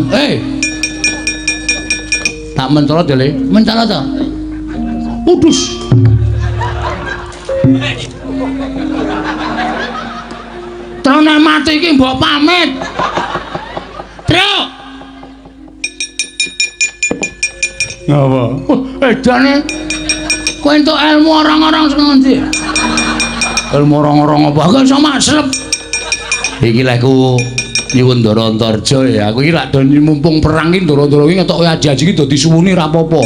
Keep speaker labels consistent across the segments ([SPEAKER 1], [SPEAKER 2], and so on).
[SPEAKER 1] Hei. Tak mencolot ya, Le. Mencolot to. Udus. Truk nek mati iki mbok pamit. Truk.
[SPEAKER 2] Ngapa?
[SPEAKER 1] Edane. Kowe entuk ilmu orang-orang sing ngendi? Ilmu orang-orang apa? Aku iso maslep. Iki lek ku nyuwun Ndara Antarja ya. Aku iki lak do mumpung perang iki Ndara-ndara iki ngetoke aji-aji iki dadi suwuni ra apa-apa.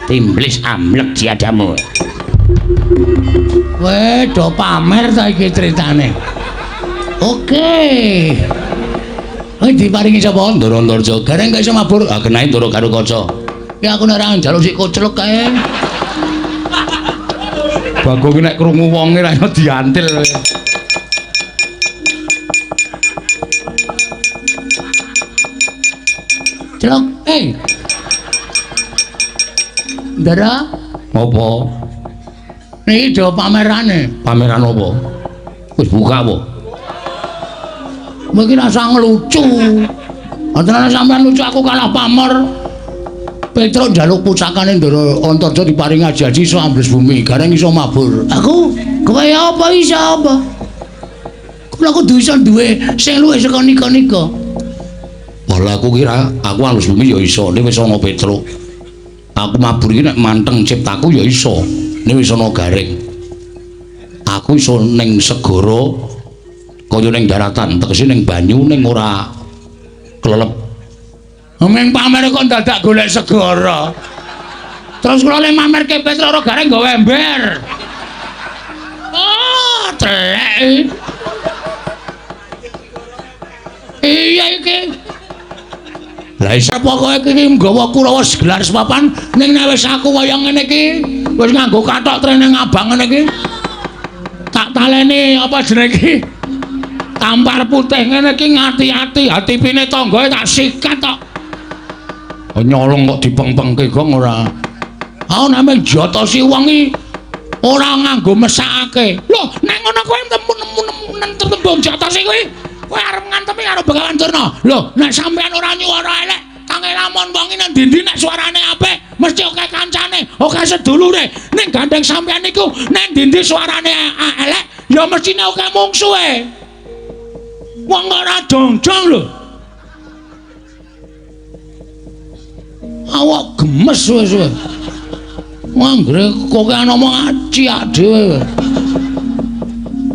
[SPEAKER 3] Timblis amlek jiadamu.
[SPEAKER 1] Kowe do pamer ta iki critane. Oke. Kowe diparingi sapa? Ndara Antarja. Gareng gak iso mabur. Ah kenae Ndara karo kaca. Ya aku nek ora njaluk sik koclok kae.
[SPEAKER 2] Bagong ki nek krungu wonge ra iso diantil.
[SPEAKER 1] Celok, eh. Ndara,
[SPEAKER 2] Apa?
[SPEAKER 1] niki do pamerane.
[SPEAKER 2] Pameran apa? Wis buka apa?
[SPEAKER 1] Kowe iki rasa ngelucu. Antara sampean lucu aku kalah pamer. Petruk njaluk pusakane Ndara Antarja diparingi aji-aji iso ambles bumi, gareng iso mabur. Aku kowe apa iso apa? Kula kudu iso duwe sing luwih saka nika-nika.
[SPEAKER 2] Wah, aku kira aku ambles bumi ya iso, nek wis ana Petruk. Aku mabur iki nek manteng ciptaku ya iso, nek wis ana gareng. Aku iso ning segara kaya ning daratan, tegese ning banyu ning ora klelep.
[SPEAKER 1] Ming pamer kok dadak golek segara. Terus kula le mamerke Petruk ora gareng nggawa ember. Oh, telek. Iya iki.
[SPEAKER 2] Lah iso
[SPEAKER 1] Pokoke iki nggawa Kurawa segelar sepapan ning nek wis aku kaya ngene iki, wis nganggo kathok trene ngabang ngene iki. Tak taleni apa jenenge iki? Tampar putih ngene iki ngati-ati, hatipine tanggae tak sikat tok.
[SPEAKER 2] Nyolong kok dipengpengke gong ora.
[SPEAKER 1] Ah nek jotosi wong iki ora nganggo mesakake. Lho, nek ngono kowe nemu tembung jotosi kuwi, kowe arep ngantemi karo Begawan Durna. Lho, nek sampean ora nyuwara elek, kange lamun wong iki nang ndi-ndi nek suarane apik, mesti akeh kancane, akeh sedulure. Ning gandeng sampean niku nek ndi-ndi suarane elek, ya mestine akeh mungsuhe. Wong ora jongjong lho. Awak gemes wis kowe. Anggere kokean omong aciak dhewe.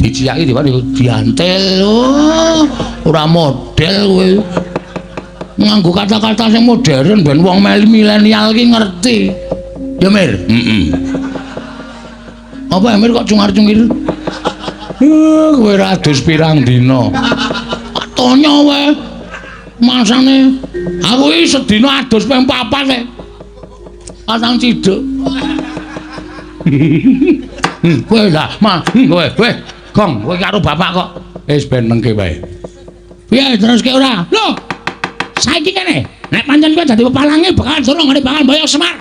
[SPEAKER 2] Diciaki
[SPEAKER 1] diantil. Oh, ora model kowe. Nganggo kata-kata sing modern ben wong milenial ki ngerti. Ya Mir?
[SPEAKER 2] Heeh.
[SPEAKER 1] Apa Mir kok cungar-cungir? Kowe ora adus pirang dina. Tonyo wae. Masane aku iki sedina adus ping 4 e. Patang ciduk. Kowe lah, ma, kowe, kowe, Gong, kowe karo bapak kok.
[SPEAKER 2] Wis ben nengke wae.
[SPEAKER 1] Piye teruske ora? Lho. Saiki kene, nek pancen kowe dadi pepalange bakal durung ngene bakal mboyong Semar.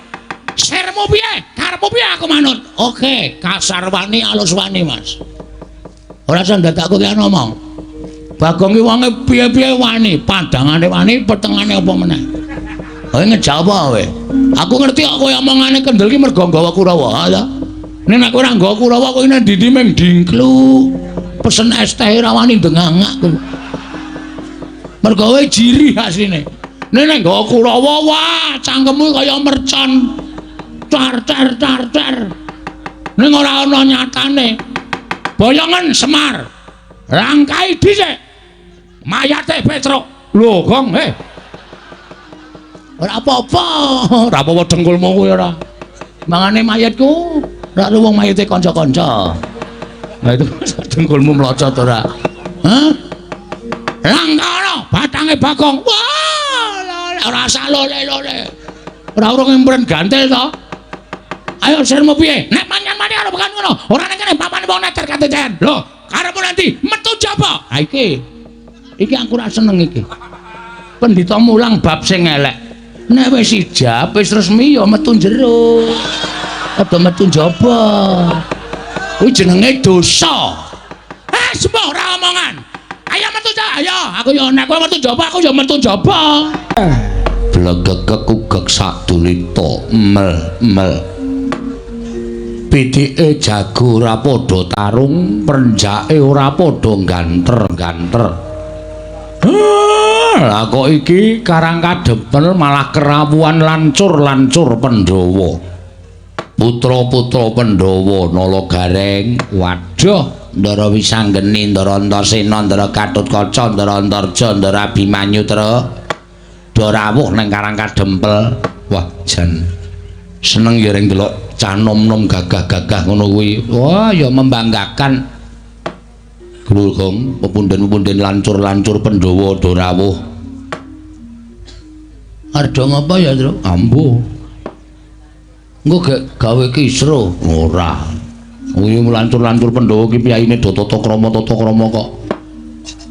[SPEAKER 1] Sermu piye? Karepmu piye aku manut? Oke, kasar wani alus wani, Mas. Ora usah dadak kowe ngomong. Bagong ki wonge piye-piye wani, padangane wani, petengane apa meneh. Kowe ngejawab kowe. Aku ngerti kok kowe omongane kendel ki mergo nggawa Kurawa, ha ta? Nek nek ora nggawa Kurawa kowe nang ndi-ndi ming dingkluk. Pesen es teh ora wani ndengangak kowe. Mergo kowe jirih asline. Nek nek nggawa Kurawa, wah, cangkemmu kaya mercon. Car car car car. Ning ora ana nyatane. Boyongen Semar. Rangkai dhisik. Mayate Petruk.
[SPEAKER 2] Lho, Gong, heh.
[SPEAKER 1] Ora apa-apa.
[SPEAKER 2] Ora apa-apa dengkulmu kuwi ora.
[SPEAKER 1] Mangane mayatku, ora wong mayate kanca-kanca.
[SPEAKER 2] Lah itu dengkulmu mlocot ora.
[SPEAKER 1] Hah? Langkara batange Bagong. Wah, ora usah lole-lole. Ora urung impren gantil to. Ayo sirmu piye? Nek manyan mati karo bukan ngono. Ora nek kene papane wong neter kateten. Lho, karepmu nanti metu jaba. Ha iki. Iki aku ora seneng iki. Pendhita mulang bab sing elek. Nek wis ijab, wis resmi ya metu jero. Aja metu njaba. Kuwi jenenge dosa. Eh, sembuh ora omongan. Ayo metu cah, ayo. Aku yo nek kowe metu njaba, aku yo metu njaba.
[SPEAKER 2] Blegegek kugek sadulita mel mel. Pitike jago ora padha tarung, prenjake ora padha ganter-ganter. Lah kok iki Karang Kadempel malah kerawuhan lancur-lancur Pandhawa. Putra-putra Pandhawa Nala Gareng, waduh,
[SPEAKER 1] Ndara Wisanggeni, Ndara Antasena, Ndara Gatotkaca, Ndara Antarja, Ndara Abimanyu truk. Do rawuh nang Karang Kadempel.
[SPEAKER 2] Wah, jan seneng ya reng delok cah nom-nom gagah-gagah ngono kuwi.
[SPEAKER 1] Wah, ya membanggakan.
[SPEAKER 2] Glugong, pepunden-pepunden lancur-lancur Pandhawa do rawuh.
[SPEAKER 1] Ardo ngapa ya, Truk?
[SPEAKER 2] Ambo.
[SPEAKER 1] Engko gek gawe kisruh.
[SPEAKER 2] Ora. Kuwi lancur-lancur Pandhawa ki piyayine do tata krama kok.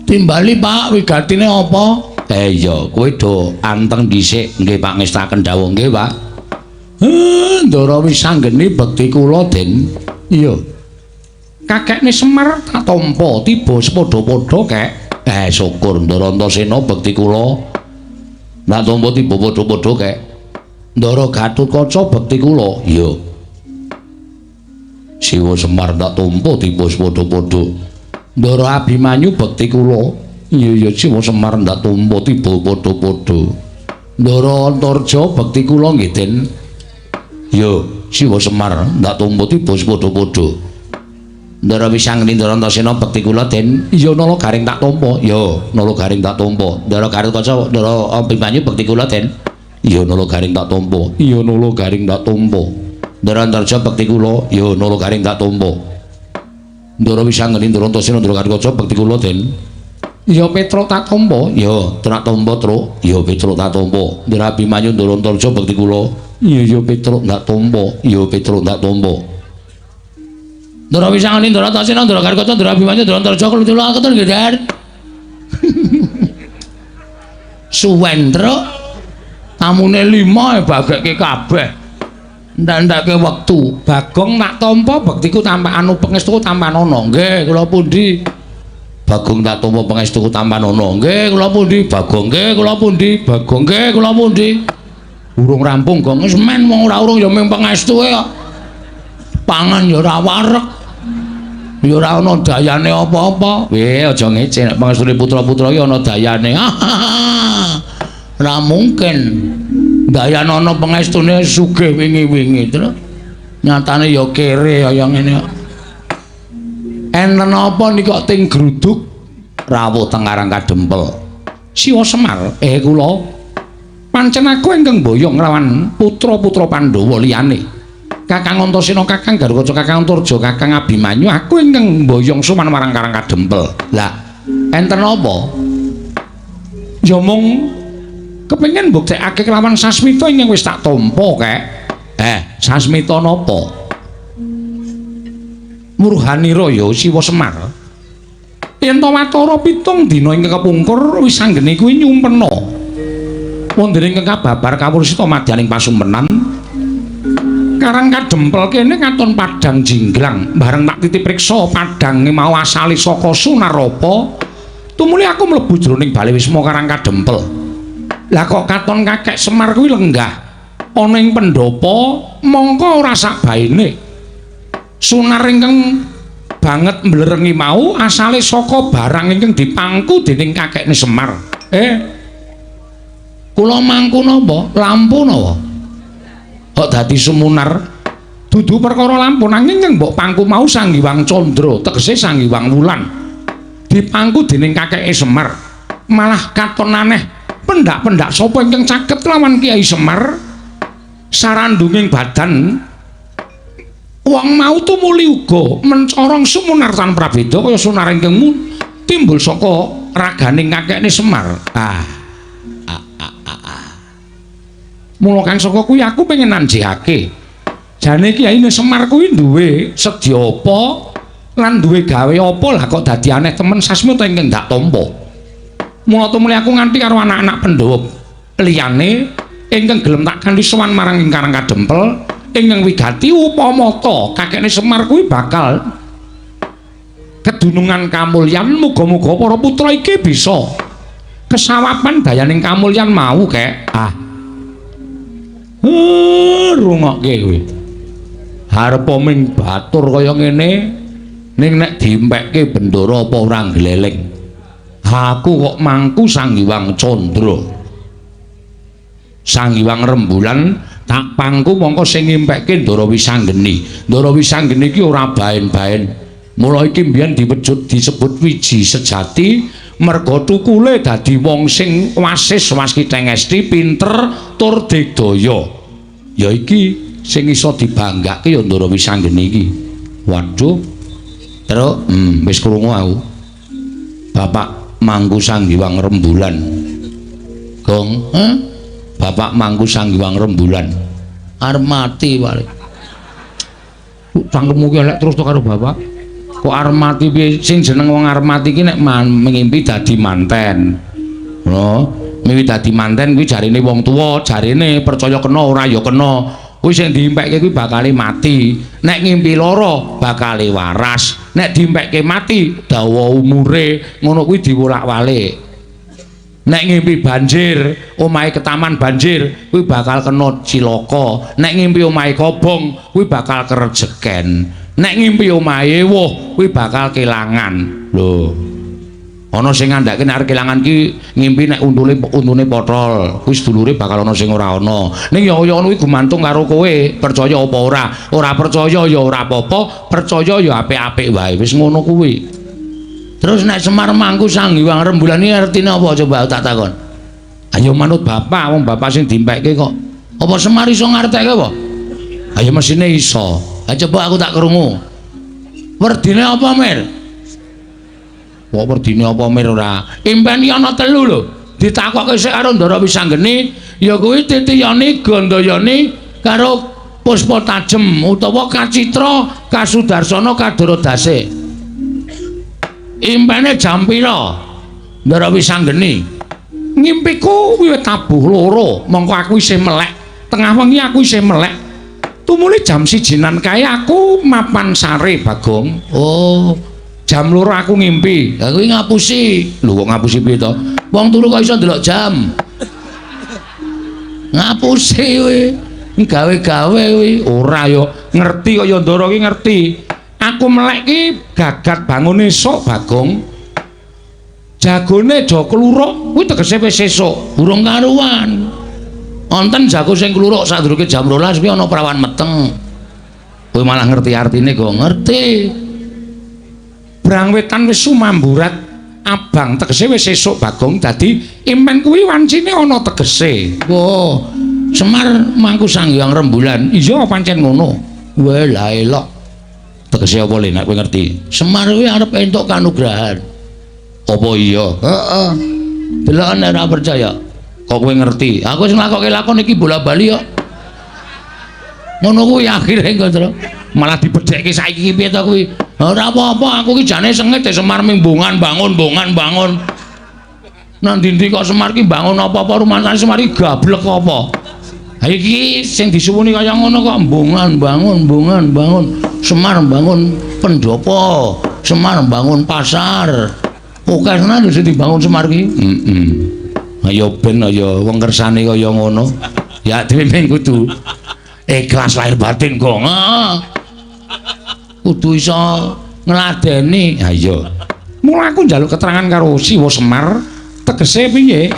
[SPEAKER 1] Timbali, Pak, wigatine apa?
[SPEAKER 2] Eh iya, kowe do anteng dhisik nggih Pak ngestaken dawuh nggih, Pak. Ndara Wisanggeni bekti kula, Den. Iya. Kakekne Semar tak tampa tiba sepadha-padha kek. Eh syukur Ndara Antasena bekti kula. Tak tampa tiba padha-padha kek. Ndara Gatotkaca bekti kula. Iya. Siwa Semar tak tampa tiba sepadha-padha. Ndara Abimanyu bekti kula. Iya iya Siwa Semar tak tampa tiba padha-padha. Ndara Antarja bekti kula nggih, Den. Iya, Siwa Semar tak tampa tiba sepadha-padha.
[SPEAKER 1] Ndara Wisanggeni, Ndara Antasena bekti kula, Den.
[SPEAKER 2] Iya Nala Gareng tak tampa. Iya, Nala Gareng tak tampa.
[SPEAKER 1] Ndara Gatotkaca, Ndara Abimanyu bekti kula, Den.
[SPEAKER 2] Iya Nala Gareng tak tampa. Iya Nala Gareng tak tampa.
[SPEAKER 1] Ndara Antarja bekti kula.
[SPEAKER 2] Iya Nala Gareng tak tampa. Ndara Wisanggeni, Ndara Antasena, Ndara Gatotkaca bekti kula, Den. Iya Petruk tak tampa. Iya, tak tampa, Truk. Iya Petruk tak tampa. Ndara Abimanyu, Ndara Antarja bekti kula. Iya iya Petruk tak tampa. Iya Petruk tak tampa.
[SPEAKER 1] Ndara Wisanggeni, Ndara Antasena, Ndara Gatotkaca, Ndara Abimanyu, Ndara Antarja kula ketun nggih, Den. Suwen, Truk.
[SPEAKER 2] Tamune 5 bagekke kabeh. Ndak-ndake wektu. Bagong tak tampa bektiku tampa anu pangestuku tampanana. Nggih, kula pundi? Bagong tak tampa pangestuku tampanana. Nggih, kula pundi? Bagong nggih, kula pundi? Bagong nggih, kula pundi? Urung rampung, Gong. Wis men wong ora urung ya mung pangestuke kok. Pangan ya ora wareg. Ya ora ana dayane apa-apa. Weh, aja ngece nek pangestune putra-putra iki ana dayane.
[SPEAKER 1] Ora mungkin. Dayan ana pangestune sugih wingi-wingi, Truk. Nyatane ya kere kaya ngene kok.
[SPEAKER 2] Enten apa nika ting gruduk rawuh teng Karang Kadempel? Siwa Semar, kula pancen aku ingkang mboyong nglawan putra-putra Pandhawa liyane. Kakang Antasena, Kakang Garukaca, Kakang Antarja, Kakang Abimanyu, aku ingkang mboyong sowan marang Karang Kadempel. Lah, enten apa? Ya mung kepengin mbuktekake kelawan sasmita ingkang wis tak tampa, Kek. Sasmita napa? Murhanira ya Siwa Semar. Yen ta watara 7 dina ingkang kepungkur Wisanggeni kuwi nyumpena. Wonten ingkang kababar kawursita madyaning pasumpenan. Karang Kadempel kene katon padhang jinggrang. Bareng tak titip priksa padhange mau asale saka Sunarapa. Tumuli aku mlebu jroning bale wisma Karang Kadempel. Lah kok katon kakek Semar kuwi lenggah ana ing pendhapa mongko ora sakbaene. Sunar ingkang banget mblerengi mau asale saka barang ingkang dipangku dening kakekne Semar. Kula mangku napa? Lampu napa? Kok dadi sumunar? Dudu perkara lampu nanging ingkang mbok pangku mau Sang Hyang Candra, tegese Sang Hyang Wulan. Dipangku dening kakeke Semar. Malah katon aneh pendak-pendak sapa ingkang caket lawan Kiai Semar sarandunging badan wong mau tumuli uga mencorong sumunar tan prabeda kaya sunar ingkang timbul saka raganing kakekne Semar. Mula kang saka kuwi aku pengen nanjihake. Jane Kiyaine Semar kuwi duwe sedya apa lan duwe gawe apa lah kok dadi aneh temen sasmita ingkang dak tampa. Mula tumuli aku nganti karo anak-anak Pandhawa liyane ingkang gelem tak kanthi sowan marang ing Karang Kadempel Ingkang wigati upamata kakekne Semar kuwi bakal kedunungan kamulyan, muga-muga para putra iki bisa kesawapan dayaning kamulyan mau kek. Ah. Rungokke kowe. Arepa ming batur kaya ngene ning nek diimpekke bendara apa ora gleleng. Aku kok mangku Sang Hyang Candra. Sang Hyang Rembulan tak pangku mongko sing ngimpekke Ndara Wisanggeni. Ndara Wisanggeni iki ora baen-baen. Mula iki mbiyen diwujud disebut wiji sejati merga tukule dadi wong sing wasis waskiteng esti pinter tur digdaya. Ya iki sing iso dibanggake ya Ndara Wisanggeni iki. Waduh. Truk, wis krungu aku. Bapak mangku Sang Hyang Rembulan. Gong, heh? Bapak mangku Sang Hyang Rembulan. Arep mati paling. Cangkemmu ki elek terus to karo bapak. Kok arep mati piye? Sing jeneng wong arep mati ki nek ngimpi dadi manten. Ngono, mimpi dadi manten kuwi jarine wong tuwa, jarine percaya kena ora ya kena. Kuwi sing diimpekke kuwi bakale mati. Nek ngimpi lara bakale waras. Nek diimpekke mati dawa umure, ngono kuwi diwolak-walik. Nek ngimpi banjir, omahe ketaman banjir, kuwi bakal kena cilaka. Nek ngimpi omahe kobong, kuwi bakal kerejeken. Nek ngimpi omahe ewuh, kuwi bakal kelangan. Lho. Ana sing ngandhake nek arep kelangan ki ngimpi nek untune potol, kuwi sedulure bakal ana sing ora ana. Ning ya kaya ngono kuwi gumantung karo kowe, percaya apa ora. Ora percaya ya ora apa-apa, percaya ya apik-apik wae. Wis ngono kuwi. Terus nek Semar mangku Sang Hyang Rembulan iki artine apa coba tak takon. Ayo manut bapak, wong bapak sing dimpekke kok. Apa Semar iso ngartekke apa? Ayo mesine iso. Ha coba aku tak krungu. Werdine apa, Mir? Kok werdine apa Mir ora? Impen iki ana telu lho. Ditakokke sik karo Ndara Wisanggeni, ya kuwi Titiyani, Gandayani karo Puspa Tajem utawa Kacitra Kasudarsana Kadaradase. Impene jam pira? Ndara Wisanggeni. Ngimpiku wiwit tabuh loro, mongko aku isih melek. Tengah wengi aku isih melek. Tumuli jam 1-nan kae aku mapan sare, Bagong. Oh, jam 2 aku ngimpi. Lah kuwi ngapusi. Lho kok ngapusi piye to? Wong turu kok iso ndelok jam. Ngapusi kuwi. Gawe-gawe kuwi. Ora yo ngerti kaya Ndara ki ngerti. Aku melek ki gagat bangun esuk, Bagong. Jagone aja kluruk, kuwi tegese wis esuk, burung karuan. Wonten jago sing kluruk sadurunge jam 12 kuwi ana prawan meteng. Kowe malah ngerti artine kok ngerti. Brang wetan wis sumamburat abang tegese wis esuk, Bagong. Dadi impen kuwi wancine ana tegese. Wah, Semar mangku Sang Hyang Rembulan. Iya pancen ngono. Wah, lah elok. Tegese apa le nek kowe ngerti? Semar kuwi arep entuk kanugrahan. Apa iya? Heeh. Deloken nek ora percaya. Kok kowe ngerti? Aku sing nglakokke lakon iki bola-bali kok. Ngono kuwi akhire engko, Tru. Malah dibedhekke saiki piye to kuwi? Ora apa-apa, aku ki jane sengit Semar mimbungan bangun, bongan bangun. Nang ndi-ndi kok Semar ki bangun apa-apa rumangsane Semar ki gablek apa. Ha iki sing disuwuni kaya ngono kok mbungan bangun, mbungan bangun. Semar bangun pendopo, Semar bangun pasar. Oke tenan sing dibangun Semar ki. Heeh. Ayo ben ayo wong kersane kaya ngono. Ya dhewe mung kudu ikhlas lahir batin kok. Kudu iso ngladeni. Ha iya. Mula aku njaluk keterangan karo Siwa Semar, tegese piye?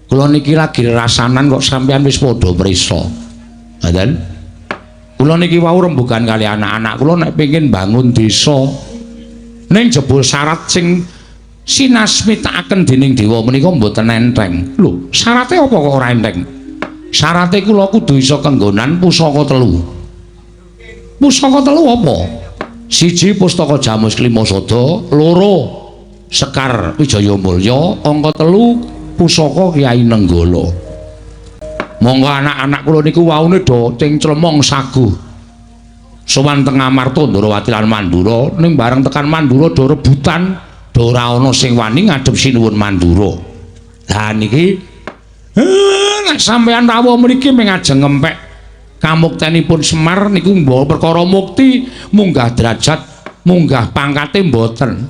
[SPEAKER 2] Kula niki lagi rasanan kok sampean wis padha prisa. Ngoten. Kula niki wau rembugan kali anak-anak kula nek pengin bangun desa. Ning jebul syarat sing sinasmitakaken dening dewa menika mboten enteng. Lho, syarate apa kok ora enteng? Syarate kula kudu iso kenggonan pusaka telu. Pusaka telu apa? Siji pustaka Jamus Klimasada, loro Sekar Wijaya Mulya, angka telu pusaka Kyai Nenggala. Monggo anak-anak kula niku waune do cengclemong saguh. Sowan teng Amarta Ndrawati lan Mandura, ning bareng tekan Mandura do rebutan, do ora ana sing wani ngadhep Sinuwun Mandura. Lah niki nek sampeyan rawuh mriki mung ajeng ngempek
[SPEAKER 1] Kamuktenipun Semar niku mbawa perkara mukti, munggah derajat, munggah pangkate mboten.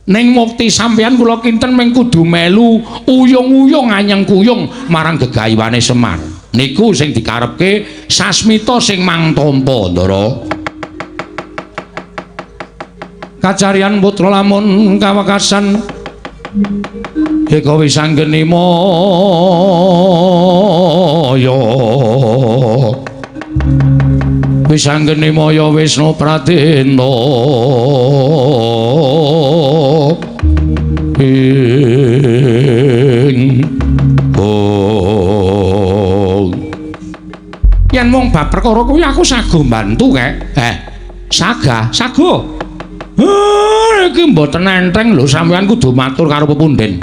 [SPEAKER 1] Ning mukti sampeyan kula kinten mung kudu melu uyung-uyung anyeng kuyung marang gegayuhane Semar. Niku sing dikarepke sasmita sing mangtampa, Ndara. Kacarian putra lamun kawekasan eka wisanggeni maya. Wisanggeni maya Wisnu Pradena. Ing oh. Yen mung bab perkara kuwi aku sago mbantu kek. Saga, sago. Iki mboten enteng lho, sampeyan kudu matur karo pepunden.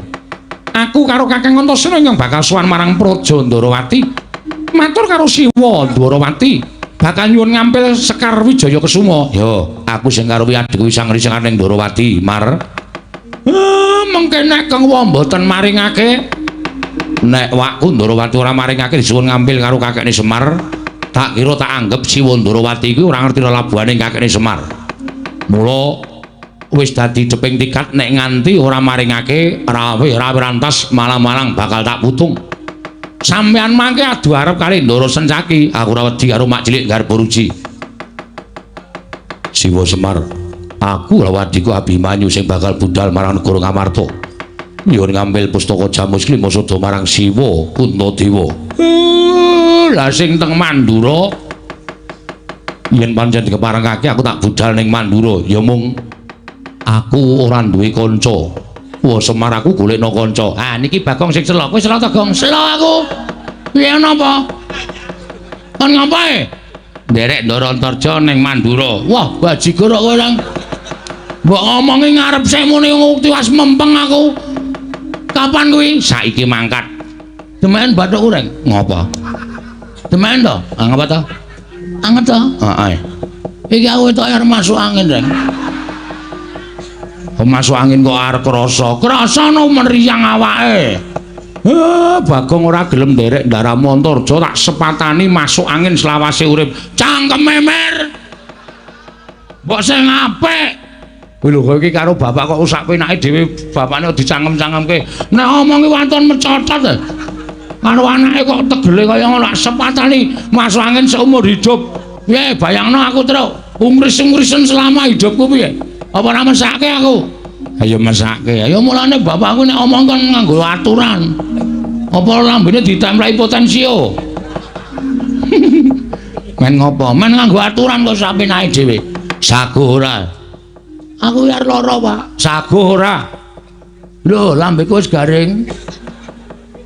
[SPEAKER 1] Aku karo Kakang Antasena ingkang bakal sowan marang Praja Ndorowati. Matur karo Siwa Ndorowati, bakal nyuwun ngampil Sekar Wijaya Kesuma. Yo, aku sing karo adhiku Sang Risengan ning Ndorowati, Mar. Mengke nek Kang Wa mboten maringake, nek wakku Ndorowati ora maringake disuwun ngampil karo kakekne Semar, tak kira tak anggep Siwa Ndorowati kuwi ora ngerti lelabuhane kakekne Semar. Mula wis dadi jeping tikat nek nganti ora maringake rawe-rawe rantas malang-malang bakal tak putung. Sampeyan mangke adu arep kali Ndara Sencaki, aku ora wedi karo mak cilik Garbaruji. Siwa Semar, aku lawan adhiku Abimanyu sing bakal budal marang negara Ngamarta. Nyuwun ngambil pustaka Jamus Klima Sada marang Siwa Kuntadewa. Lah sing teng Mandura yen pancen dikeparengake aku tak budal ning Mandura, ya mung aku ora duwe kanca. Wah, Semar aku golekno kanca. Ah niki Bagong sing selo. Kowe selo ta, Gong? Selo aku. Piye napa? Kon ngapae? Nderek Ndara Antarja ning Mandura. Wah, bajigur kok kowe nang. Mbok ngomongi ngarep sik muni tiwas mempeng aku. Kapan kuwi? Saiki mangkat. Demen bathuk ureng. Ngopo? Demen to? Ah ngapa to? Anget to? Heeh. Iki aku wetok arep masuk angin, Reng. Masuk angin kok arep krasa. Krasa no meriang awake. Bagong ora gelem nderek ndaramu Antarja tak sepatani masuk angin selawase urip. Cangkeme mer. Mbok sing apik. Kuwi lho kowe iki karo bapak kok sak penake dhewe bapakne dicangkem-cangkemke. Nek omongi waton mecotot. Karo anake kok tegele kaya ngono tak sepatani masuk angin seumur hidup. Piye bayangno aku truk ungris-ungrisen selama hidupku piye? Apa ora mesake aku? Ayo mesake. Ayo mulane bapakku nek omong kon nganggo aturan. Apa lambene ditempleki potensio? Men ngopo? Men nganggo aturan kok sampeyan dhewe. Sago ora? Aku arep lara, Pak. Sago ora? Lho, lambeku wis garing.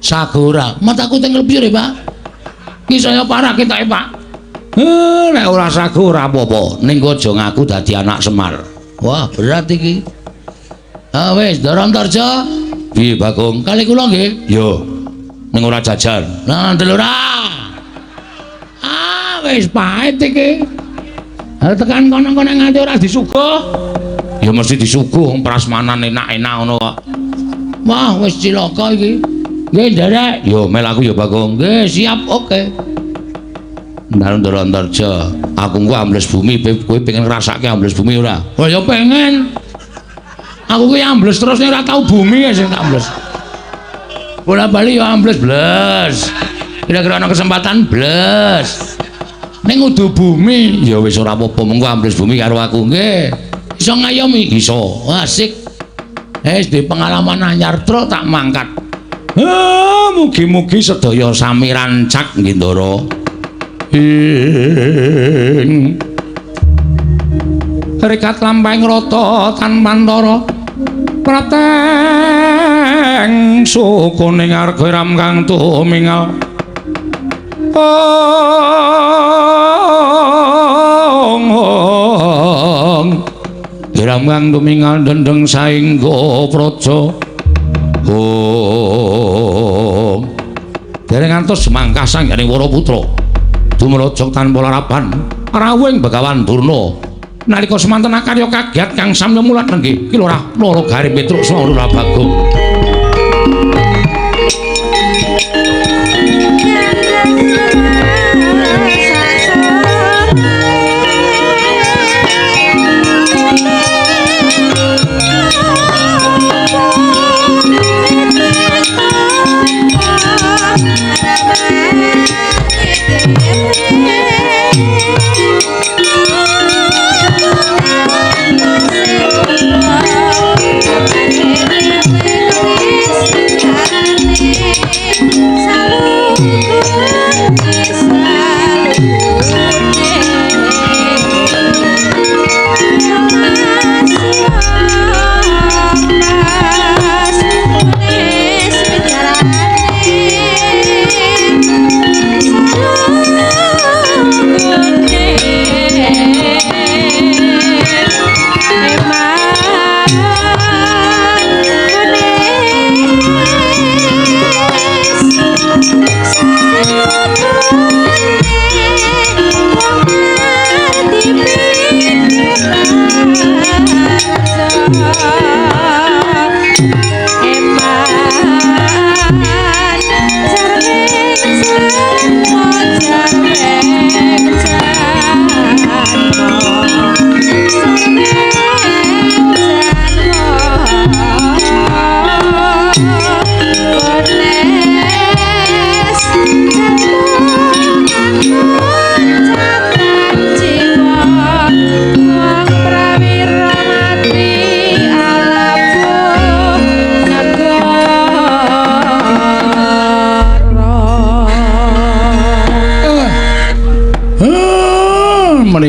[SPEAKER 1] Sago ora? Mataku teng lebih, Pak. Ki saya parah ketoke, Pak. Nek ora sago ora apa-apa. Ning aja ngaku dadi anak Semar. Wah, berat iki. Ah wis, Ndara Antarja. Piye, Bagong? Kali kula nggih. Yo. Ning ora jajan. Nah, ora. Ah, wis pahit iki. Ha tekan kono-kono nganti ora disuguh. Ya mesti disuguh wong prasmanan enak-enak ngono kok. Wah, wis cilaka iki. Nggih, nderek. Yo mel aku ya, Bagong. Nggih, siap, oke. Ndara Antarja, aku engko ambles bumi, kowe pengen ngrasake ambles bumi ora? Oh ya pengen. Aku kuwi ambles terus nek ora tau bumi sing tak ambles. Bola-bali ya ambles bles. Kira-kira ana kesempatan bles. Ning kudu bumi, ya wis ora apa-apa, mengko ambles bumi karo aku nggih. Iso ngayomi? Iso. Asik. Wis di pengalaman anyar truk tak mangkat. Mugi-mugi sedaya sami rancak nggih, Ndara. Ing rekat lampahing rata tanpantara prateng sukuning arga ram kang tumingal ong ram kang tumingal dendeng saengga praja. Ong dereng ngantos mangkah sangganing para putra dumraja tanpa larapan rawuhing Begawan Durna nalika semanten akarya kagiat kang samya mulat nenggih ki Lurah Loro Garing Petruk saha Lurah Bagong.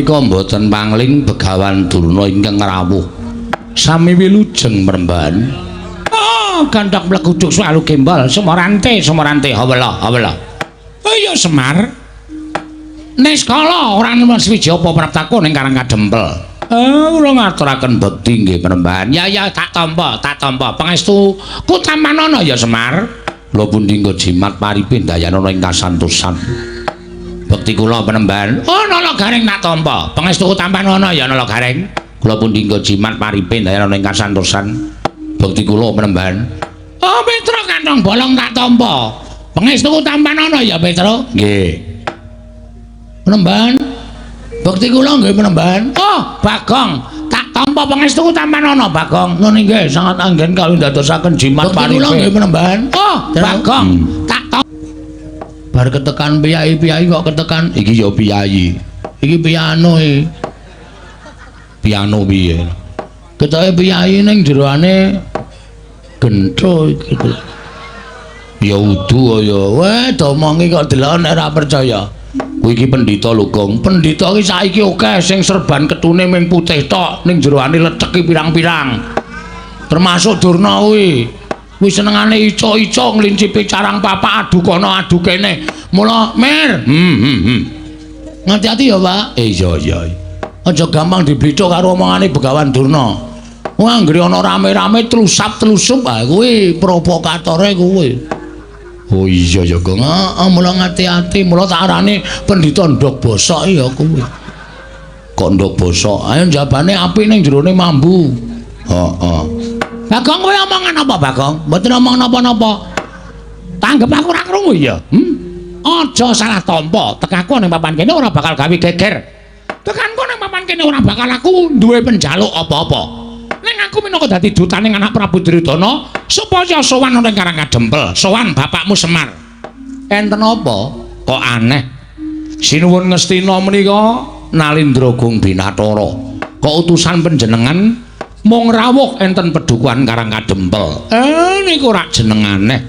[SPEAKER 2] menika mboten pangling Begawan Durna ingkang rawuh. Sami wilujeng mremban.
[SPEAKER 1] Oh, gandhok mleguduk swalu gembol, sumorante, sumorante hawela, hawela. Oh iya Semar. Niskala ora nemen swiji apa praptaku ning Karang Kadempel. Kula ngaturaken bekti nggih Mremban. Ya ya tak tampa, tak tampa. Pangestu ku tampanana ya Semar.
[SPEAKER 2] Kula pundi nggo jimat paripe ndayanana ing kasantosan.
[SPEAKER 1] Bekti kula Mremban. Oh Nala Gareng tak tampa. Pangestu ku tampanana ya Nala Gareng.
[SPEAKER 2] Kula pundi nggo jimat paripe ndayanana ing kasantosan. Bekti kula Mremban.
[SPEAKER 1] Oh Petro kantong bolong tak tampa. Pangestu ku tampanana ya Petro.
[SPEAKER 2] Nggih.
[SPEAKER 1] Mremban. Bekti kula nggih Mremban. Oh, Bagong, tak tampa pangestu tampanana Bagong.
[SPEAKER 2] Ngono nggih, sangat anggen kawin ndadosaken jimat
[SPEAKER 1] paripe. Bekti kula nggih Mremban. Oh, Bagong, tak tampa.
[SPEAKER 2] Bar ketekan piyai-piyai kok ketekan iki ya piyai. Iki piano iki. Piano piye? Ketoke piyai ning jeroane gentho iki. Ya udu ya. Weh, domongi kok delok nek ora percaya. Kuwi iki pendhita lho, Gong. Pendhita iki saiki akeh sing serban ketune ming putih tok, ning jeroane leceki pirang-pirang. Termasuk Durna kuwi. Kuwi senengane ico-ico nglincipi carang papak adu kono adu kene. Mula, Mir. Ngati-ati ya, Pak. Iya, iya. Aja gampang diblithuk karo omongane Begawan Durna. Wah, anggere ana rame-rame tlusap-tlusup, ah kuwi provokatore kuwi. Oh iya ya, Gong. Heeh, mula ngati-ati, mula tak arani pendhita ndhog bosok ya kuwi. Kok ndhog bosok? Ayo njabane api ning jerone mambu. Heeh.
[SPEAKER 1] Bagong kowe omongan apa, Bagong? Mboten omong napa-napa. Tanggep aku ora krungu ya. Aja salah tampa. Tekaku ning papan kene ora bakal gawe geger. Tekanku ning papan kene ora bakal aku duwe penjaluk apa-apa. Ning aku minangka dadi dutaning anak Prabu Duryudana supaya sowan ning Karang Kadempel, sowan bapakmu Semar.
[SPEAKER 2] Enten apa? Kok aneh. Sinuwun Ngastina menika Nalindra Gung Binathara. Kok utusan panjenengan mung rawuh enten pedukuhan Karang Kadempel. Niku rak jeneng aneh.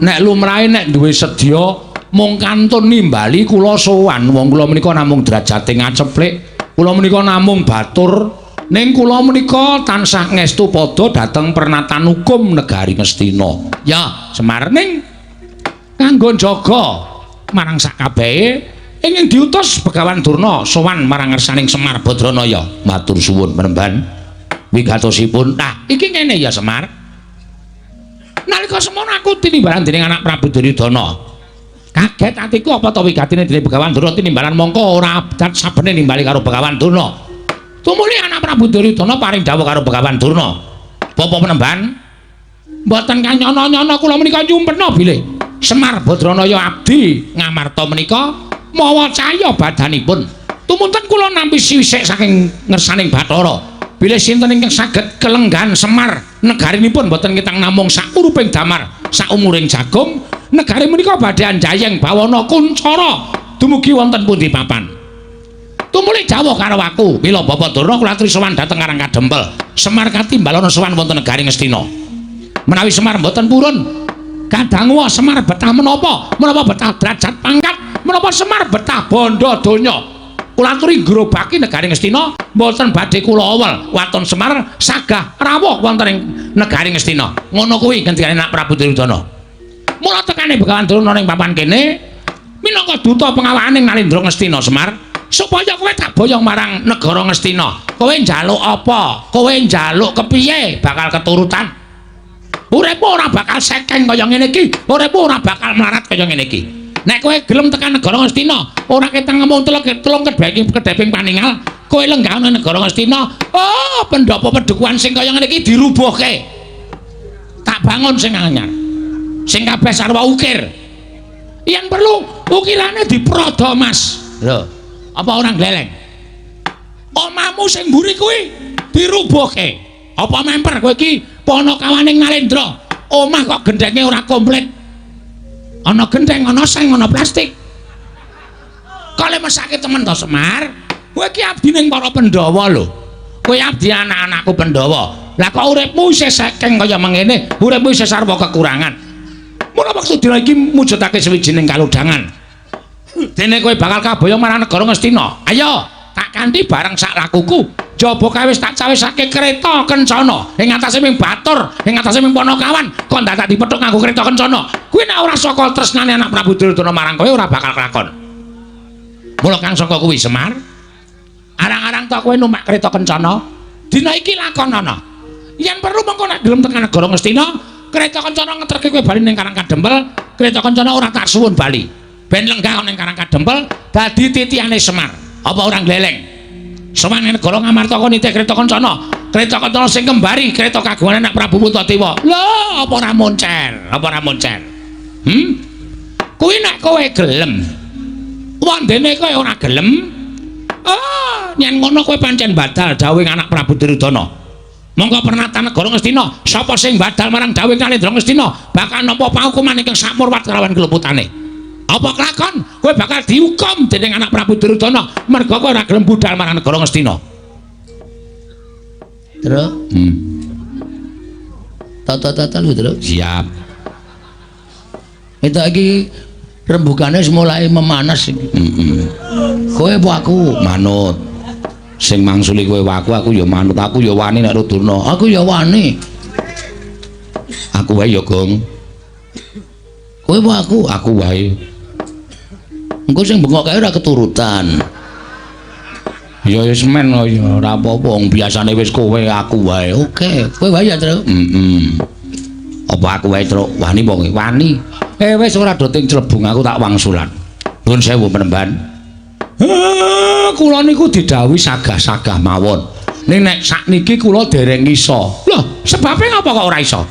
[SPEAKER 2] Nek lumrahe nek duwe sedya mung kantun nimbali kula sowan. Wong kula menika namung derajate ngaceplik, kula menika namung batur. Ning kula menika tansah ngestu padha dhateng pernatan hukum negari Ngastina.
[SPEAKER 1] Ya, Semar ning kanggo njaga marang sakabehe ingin diutus Begawan Durna sowan marang ngersaning Semar Badranaya.
[SPEAKER 2] Matur suwun Mremban.
[SPEAKER 1] Wigatosipun. Nah, iki ngene ya Semar. Nalika semono aku tinimbalan dening anak Prabu Duryudana. Kaget atiku apa ta wigatine dening Begawan Durna tinimbalan mongko ora abdat sabene nimbali karo Begawan Durna. Tumuli anak Prabu Duryudana paring dawuh karo Begawan Durna. Bapak Penemban, mboten kanyono-nyono kula menika nyumpena bilih Semar Badranaya abdi Ngamarta menika mawa cahya badanipun. Tumunten kula nampi sisik saking ngersaning Bathara. Bilih sinten ingkang saged kelenggan Semar negarinipun mboten ketang namung sakuruping damar saumuring jagung, negari menika badhe anjayeng bawana kuncara dumugi wonten pundi papan. Tumuli dawuh karo aku, mila Bapak Durna kula aturi sowan dhateng Karang Kadempel. Semar katimbalana sowan wonten negari Ngastina. Menawi Semar mboten purun, kadangu Semar betah menapa? Menapa betah derajat pangkat? Menapa Semar betah bondo donya? Kula aturi ngrobaki negari Ngastina, mboten badhe kula awel waton Semar sagah rawuh wonten ing negari Ngastina. Ngono kuwi ngendikane anak Prabu Duryudana. Mula tekane Begawan Durna ning papan kene minangka duta pengawakane Nalindra Ngastina Semar. Supaya kowe tak boyong marang negara Ngastina. Kowe njaluk apa? Kowe njaluk kepiye bakal keturutan. Uripmu ora bakal sekeng kaya ngene iki, uripmu ora bakal melarat kaya ngene iki. Nek kowe gelem tekan negara Ngastina, ora ketang ngomong telung kedheping paningal, kowe lenggah nang negara Ngastina, oh pendopo pedukuhan sing kaya ngene iki dirubuhke. Tak bangun sing anyar. Sing kabeh sarwa ukir. Yen perlu ukirane diprodo, Mas. Lho. Apa orang gleleng? Omamu sing mburi kuwi dirubuhke. Apa memper kowe iki panakawaning Nalendra? Omah kok gendhenge ora komplit. Ana gendheng, ana seng, ana plastik. Kok le mesake temen to Semar? Kowe iki abdi ning para Pandhawa lho. Kowe abdi anak-anakku Pandhawa. Lah kok uripmu isih sekeng kaya mengene, uripmu isih sarwa kekurangan. Mula wektu dina iki mujudake sawijining kalodhangan. Dene kowe bakal kaboyong marang negara Ngastina. Ayo, Tak kanthi bareng sak lakuku. Jaba kae wis tak cawisake kereta kencana. Ing atase ming batur, ing atase ming Panakawan, kok dadak dipethuk nganggo kereta kencana. Kuwi nek ora saka tresnane anak Prabu Duryudana marang kowe ora bakal kelakon. Mula kang saka kuwi Semar, arang-arang tok kowe numpak kereta kencana, dina iki lakonana. Yen perlu mengko nek gelem tekan negara Ngastina, kereta kencana ngeterke kowe bali ning Karang Kadempel, kereta kencana ora tak suwun bali. Ben lenggah ning Karang Kadempel dadi titihane Semar. Apa ora gleleng? Sowan ning negara Ngamarta kon nitih kereta kencana. Kereta kencana sing kembari kereta kagungan anak Prabu Puntadewa. Lho, apa ora moncer? Apa ora moncer? Hmm? Kuwi nek kowe gelem. Wandene kowe ora gelem. Ah, yen ngono kowe pancen badal dawuhing anak Prabu Duryudana. Monggo pernatan negara Ngastina, sapa sing badal marang dawuhing Kalendra Ngastina bakal nampa paukuman ingkang sakmurwat kelawan keluputane. Apa kelakon? Kowe bakal dihukum dening anak Prabu Duryudana merga kowe ora gelem budal marang negara Ngastina.
[SPEAKER 2] Truk. Tata-tata lho, Truk.
[SPEAKER 1] Siap.
[SPEAKER 2] Itu iki rembugane wis mulai memanas iki.
[SPEAKER 1] Heeh.
[SPEAKER 2] Kowe apa aku?
[SPEAKER 1] Manut. Sing mangsuli kowe aku, aku ya manut. Aku ya wani nek Durna.
[SPEAKER 2] Aku ya wani.
[SPEAKER 1] Aku wae ya, Gong.
[SPEAKER 2] Kowe apa aku?
[SPEAKER 1] Aku wae.
[SPEAKER 2] Engko sing bengok kae ora keturutan.
[SPEAKER 1] Ya wis men ya ora apa-apa, wong biasane wis kowe aku wae.
[SPEAKER 2] Oke, kowe wae ya, Truk.
[SPEAKER 1] Heeh. Apa aku wae, Truk? Wani apa kowe? Wani. Wis ora do ting clebung aku tak wangsulan. Nuwun sewu penemban. Kula niku didhawuhi sagah-sagah mawon. Ning nek sakniki kula dereng iso. Lho, sebabe ngapa kok ora iso?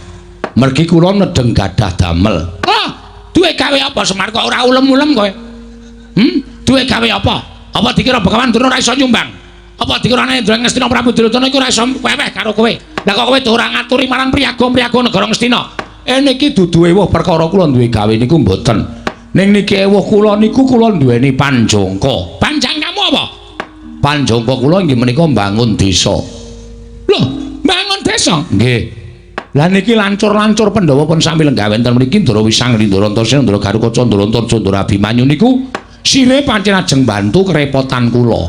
[SPEAKER 1] Mergi kula nedeng gadah damel. Lah, duwe gawe apa Semar kok ora ulem-ulem kowe? Duwe gawe apa? Apa dikira Begawan Durna ora iso nyumbang? Apa dikira anake Ngastina Prabu Duryudana iku ora iso weweh karo kowe? Lah kok kowe ora ngaturi marang priyaga-priyaga negara Ngastina? Niki dudu ewuh perkara kula duwe gawe niku mboten. Ning niki ewuh kula niku kula duweni panjangka. Panjangkamu apa? Panjangka kula inggih menika mbangun desa. Lho, mbangun desa? Nggih. Lah niki lancur-lancur Pandhawa pun sami lenggah wonten mriki Ndara Wisang, Ndara Antasena, Ndara Garukaca, Ndara Antarja, Ndara Abimanyu niku sire pancen ajeng bantu kerepotan kula.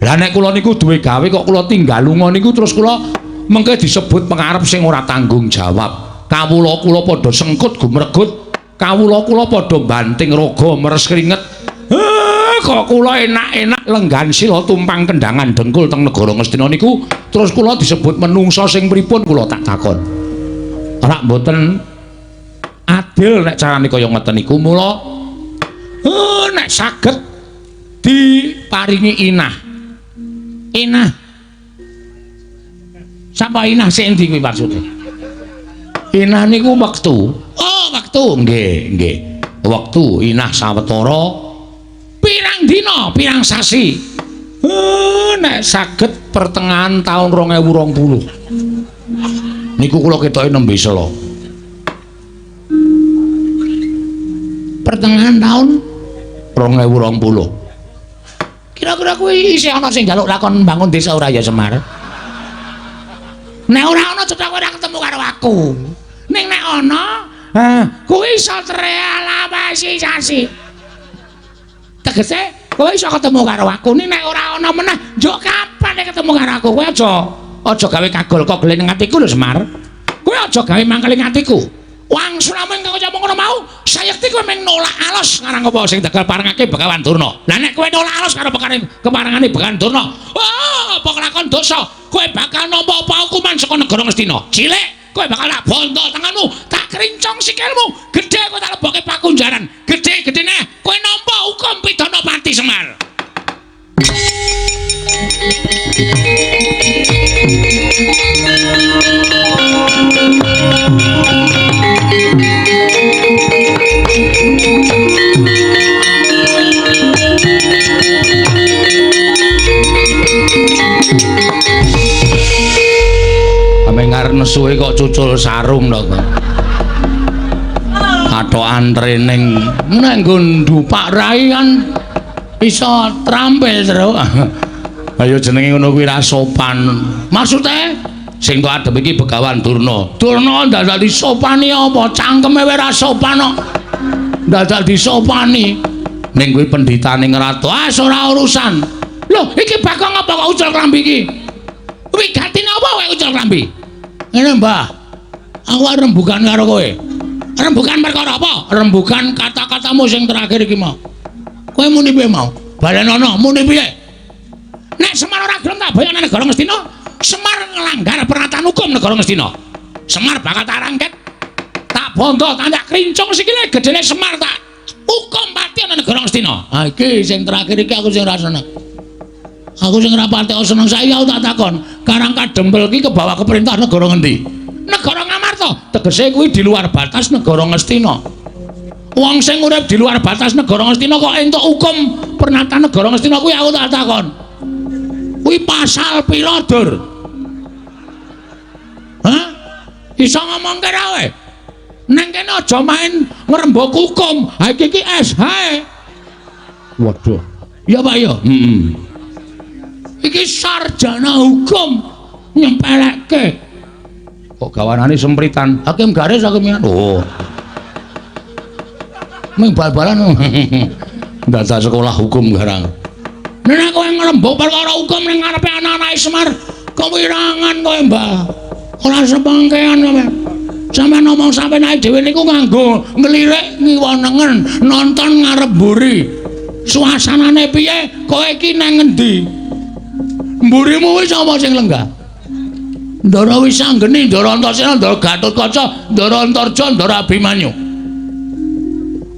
[SPEAKER 1] Lah nek kula niku duwe gawe kok kula tinggal lunga niku terus kula mengke disebut pengarep sing ora tanggung jawab. Kawula kula padha sengkut gumregut, kawula kula padha banting raga meres keringet. Kok kula enak-enak lenggan sila tumpang kendangan dengkul teng negara Ngastina niku terus kula disebut menungsa sing pripun kula tak takon. Ora mboten adil nek carane kaya ngeten niku mula nek saged diparingi inah. Inah. Sapa inah sing endi kuwi maksude? Inah niku wektu. Oh, wektu. Nggih, nggih. Wektu inah sawetara pirang dina, pirang sasi. Nek saged pertengahan taun 2020. Niku kula ketoke nembe sela. Pertengahan taun 2020. Kira-kira kuwi isih ana sing njaluk lakon mbangun desa ora ya Semar? Nek ora ana cetha kowe ora ketemu karo aku. Ning nek ana, kuwi iso terrealisasi. Tegese kowe iso ketemu karo aku. Ning nek ora ana meneh, njuk kapan nek ketemu karo aku? Kowe aja gawe kagol kogel ning atiku lho Semar. Kowe aja gawe mangkel ing atiku. Wangsulamu ingkang kaya ngono mau, sayekti kowe mung nolak alos ngarang apa sing dagal parengake Begawan Durna. Lah nek kowe nolak alos karo keparengane Begawan Durna, wah, apa kelakon dosa? Kowe bakal nampa paukuman saka negara Ngastina. Cilik, kowe bakal tak bondo tanganmu, tak krincong sikilmu, gedhe kowe tak lebokke pakunjaran. Gedhe-gedhene kowe nampa hukum pidana pati Semar. Ame ngarep nesuhe kok cucul sarung to kok. Atokan training nek nggo ndupak rai kan iso trampil terus. Ayo jenenge ngono kuwi ra sopan. Maksude sing tok adep iki Begawan Durna. Durna dadak disopani apa? Cangkeme wae ra sopan kok. Dadak disopani. Ning kuwi pendhitane ngratu. Ah ora urusan. Lho, iki Bagong apa kok ucul klambi iki? Wigatine apa kowe ucul klambi? Ngene, Mbah. Aku arep rembugan karo kowe. Rembugan perkara apa? Rembugan kata-katamu sing terakhir iki mau. Kowe muni piye mau? Balenono, muni piye? Nek Semar ora gelem tak boyong nang negara Ngastina, Semar nglanggar peraturan hukum negara Ngastina. Semar bakal tak rangket, tak bondo, tak krincung sikile gedene Semar tak hukum pati ana negara Ngastina. Ha iki sing terakhir iki aku sing ora seneng. Aku sing ora patek seneng saiki aku tak takon, Karang Kadempel iki kebawa ke perintah negara ngendi? Negara Ngamarta. Tegese kuwi di luar batas negara Ngastina. Wong sing urip di luar batas negara Ngastina kok entuk hukum pernatan negara Ngastina kuwi aku tak takon. Kuwi pasal pira, Dur? Hah? Iso ngomongke ra kowe? Neng kene aja main ngrembug hukum. Ha iki iki SH.
[SPEAKER 2] Waduh.
[SPEAKER 1] Ya Pak ya.
[SPEAKER 2] Heeh.
[SPEAKER 1] Iki sarjana hukum nyempelekke.
[SPEAKER 2] Kok gawanane sempritan?
[SPEAKER 1] Hakim garis hakim.
[SPEAKER 2] Oh.
[SPEAKER 1] Ming bal-balan.
[SPEAKER 2] Dadak sekolah hukum garang.
[SPEAKER 1] Nek kowe ngrembug perkara hukum ning ngarepe anak-anake Semar, kewirangan kowe, Mbah. Ora sepengkean kowe. Sampeyan ngomong sampeyan dhewe niku nganggo nglirik ngiwa nengen, nonton ngarep mburi. Suasanane piye? Kowe iki nang ngendi? Mburimu wis apa sing lenggah? Ndara Wisanggeni, Ndara Antasena, Ndara Gatotkaca, Ndara Antarja, Ndara Abimanyu.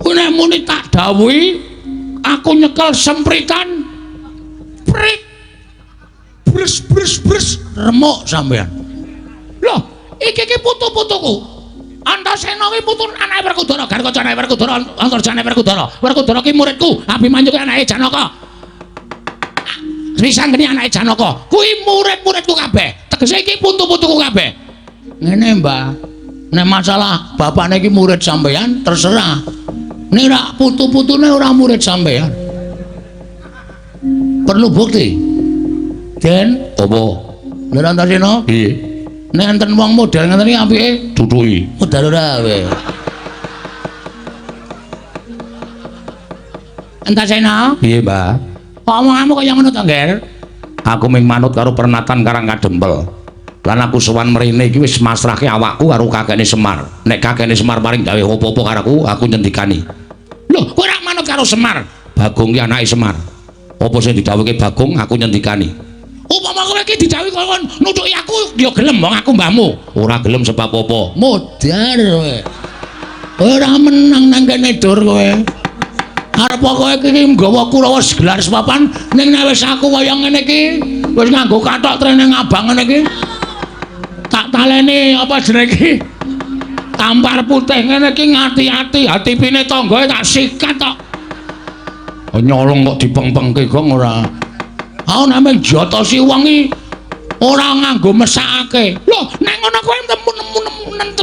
[SPEAKER 1] Kuwi nek muni tak dawuhi, aku nyekel sempritan prit bres bres bres remuk sampeyan. Loh, iki iki putu-putuku. Antasena kuwi putu anake Werkudara, Gatotkaca anake Werkudara, Antarja anake Werkudara. Werkudara ki muridku, Abimanyu ki anake Janaka. Wisanggeni anake Janaka. Kuwi murid-muridku kabeh. Tegese iki putu-putuku kabeh. Ngene, Mbah. Nek masalah bapakne iki murid sampeyan terserah. Nek ora putu-putune ora murid sampeyan. Perlu bukti. Den,
[SPEAKER 2] apa?
[SPEAKER 1] Lha Antasena?
[SPEAKER 2] Piye?
[SPEAKER 1] Nek enten wong model ngeten iki apike
[SPEAKER 2] tutuki.
[SPEAKER 1] Modal ora kowe. Antasena?
[SPEAKER 2] Piye, Mbah?
[SPEAKER 1] Kok omonganmu kaya ngono to, Ngger?
[SPEAKER 2] Aku mung manut karo pernatan Karang Kadempel. Lan aku sowan mrene iki wis masrahke awakku karo kakekne Semar. Nek kakekne Semar paring dawuh apa-apa karo aku, aku nyendikani.
[SPEAKER 1] Lho, kowe ora manut karo Semar?
[SPEAKER 2] Bagong ki anake Semar. Apa sing didhawuhke Bagong aku nyendikani.
[SPEAKER 1] Upama kowe iki didhawuhi kon nutuki aku ya gelem wong aku mbahmu.
[SPEAKER 2] Ora gelem sebab apa?
[SPEAKER 1] Modar kowe. Ora menang nang kene Dur kowe. Arep kowe iki nggawa Kurawa gelar sepapan ning nek wis aku kaya ngene iki wis nganggo kathok trene ngabang ngene iki. Tak taleni apa jenenge iki? Tampar putih ngene iki ngati-ati hatipine tanggae tak sikat tok.
[SPEAKER 2] Oh, nyolong kok dipengpengke gong ora.
[SPEAKER 1] Aku namung jotosi wong iki ora nganggo mesakake. Lho, nek ngono kowe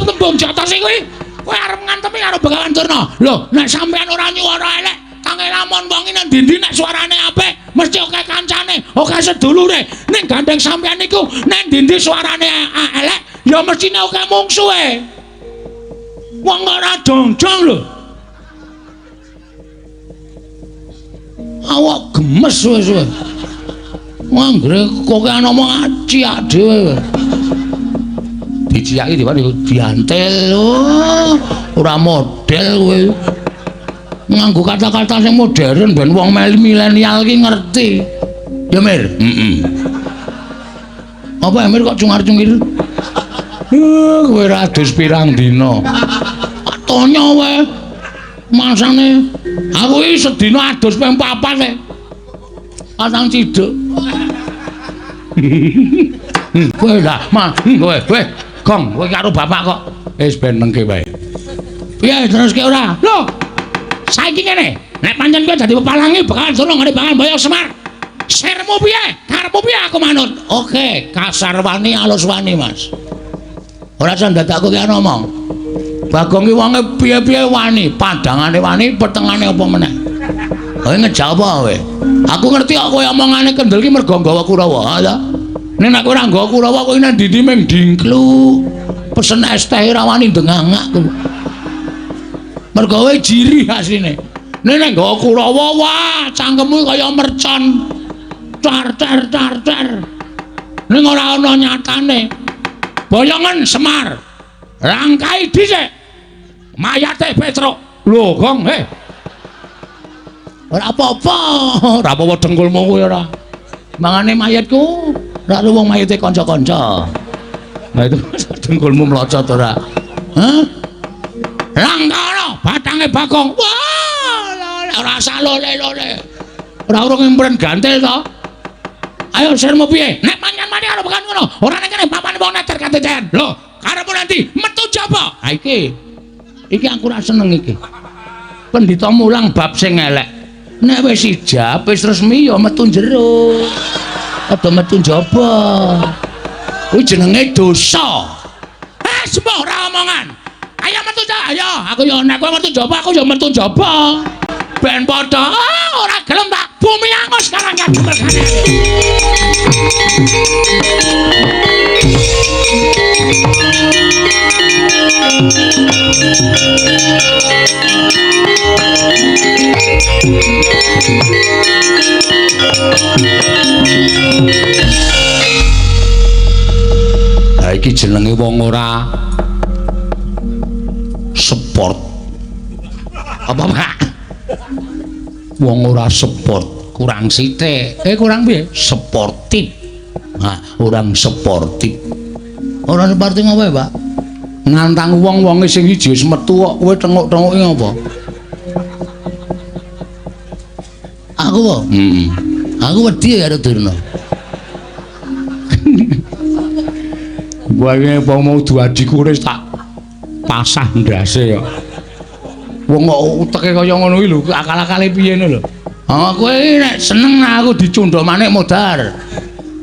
[SPEAKER 1] tembung jotosi kuwi, kowe arep ngantemi karo Begawan Durna. Lho, nek sampean ora nyuwara elek, tange lamun wong iki nang ndi-ndi nek suarane apik, mesti akeh kancane, akeh sedulure. Ning gandeng sampean niku nek ndi-ndi suarane elek, ya mestine akeh mungsuhe. Wong ora jongjong lho. Awak gemes wis kowe. Anggere kokean omong ciak dhewe.
[SPEAKER 2] Diciaki dhewe
[SPEAKER 1] diantel. Oh, ora model kowe. Nganggo kata-kata sing modern ben wong milenial ki ngerti. Ya Mir?
[SPEAKER 2] Heeh.
[SPEAKER 1] Apa Mir kok cungar-cungir? Kowe ora adus pirang dina. Tonyo wae. Masane aku iki sedina adus ping 4 e. Patang ciduk. Kowe lah, ma, kowe, kowe, gong, kowe karo bapak kok.
[SPEAKER 2] Wis ben nengke wae.
[SPEAKER 1] Piye teruske ora? Lho. Saiki ngene, nek pancen kowe dadi pepalange bakalan durung ngene bakal mboyong Semar. Sirmu piye? Karepmu piye aku manut? Oke, kasar wani alus wani, Mas. Ora usah dadak kowe ki ngomong. Bagong ki wonge piye-piye wani, padangane wani, petengane apa meneh. Kowe ngejawab kowe. Aku ngerti kok kowe omongane kendel ki mergo nggawa Kurawa, ha ta? Nek nek ora nggawa Kurawa kowe nang ndi-ndi mung dingklu. Pesen es teh ora wani ndengangak kowe. Mergo kowe jirih asline. Nek nek nggawa Kurawa, wah, cangkemmu kaya mercon. Car car car car. Ning ora ana nyatane. Boyongen Semar. Rangkai dhisik. Mayate Petruk. Lho, Gong, heh. Ora apa-apa, ora apa-apa dengkulmu kuwi ora. Mangane mayatku, ora wong mayate kanca-kanca. Nah itu dengkulmu mlocot ora. Hah? Langkara batange Bagong. Wah, ora salole-lole. Ora urung impren gantil to. Ayo sirmu piye? Nek pancen mati karo bukan ngono. Ora nek kene papane wong neter kateten. Lho, karepmu nanti metu jaba. Ha iki. Iki aku ora seneng iki. Pendhita mulang bab sing elek. Nek wis ijab, wis resmi ya metu jero. Aja metu njaba. Kuwi jenenge dosa. Eh, sembuh ora omongan. Ayo metu ta, ayo. Aku ya nek kowe metu njaba, aku ya metu njaba. Ben padha. Ah, ora gelem tak bumi angus karang kademerkane.
[SPEAKER 2] Ha iki jenenge wong ora sport. Apa, Pak? Wong ora sport,
[SPEAKER 1] kurang sithik. Kurang piye?
[SPEAKER 2] Sportif. Nah, orang sportif.
[SPEAKER 1] Ora sportif ngopo, Pak?
[SPEAKER 2] Nantang wong-wonge sing iji wis metu kok kowe tenguk-tenguki ngopo?
[SPEAKER 1] Aku apa?
[SPEAKER 2] Heeh.
[SPEAKER 1] Aku wedi karo Durna.
[SPEAKER 2] Kowe iki mau duadiku wis tak pasah ndase kok. Wong kok uteke kaya ngono iki lho, akal-akale piye ngono lho.
[SPEAKER 1] Ah, kowe nek seneng aku dicundha manik modar.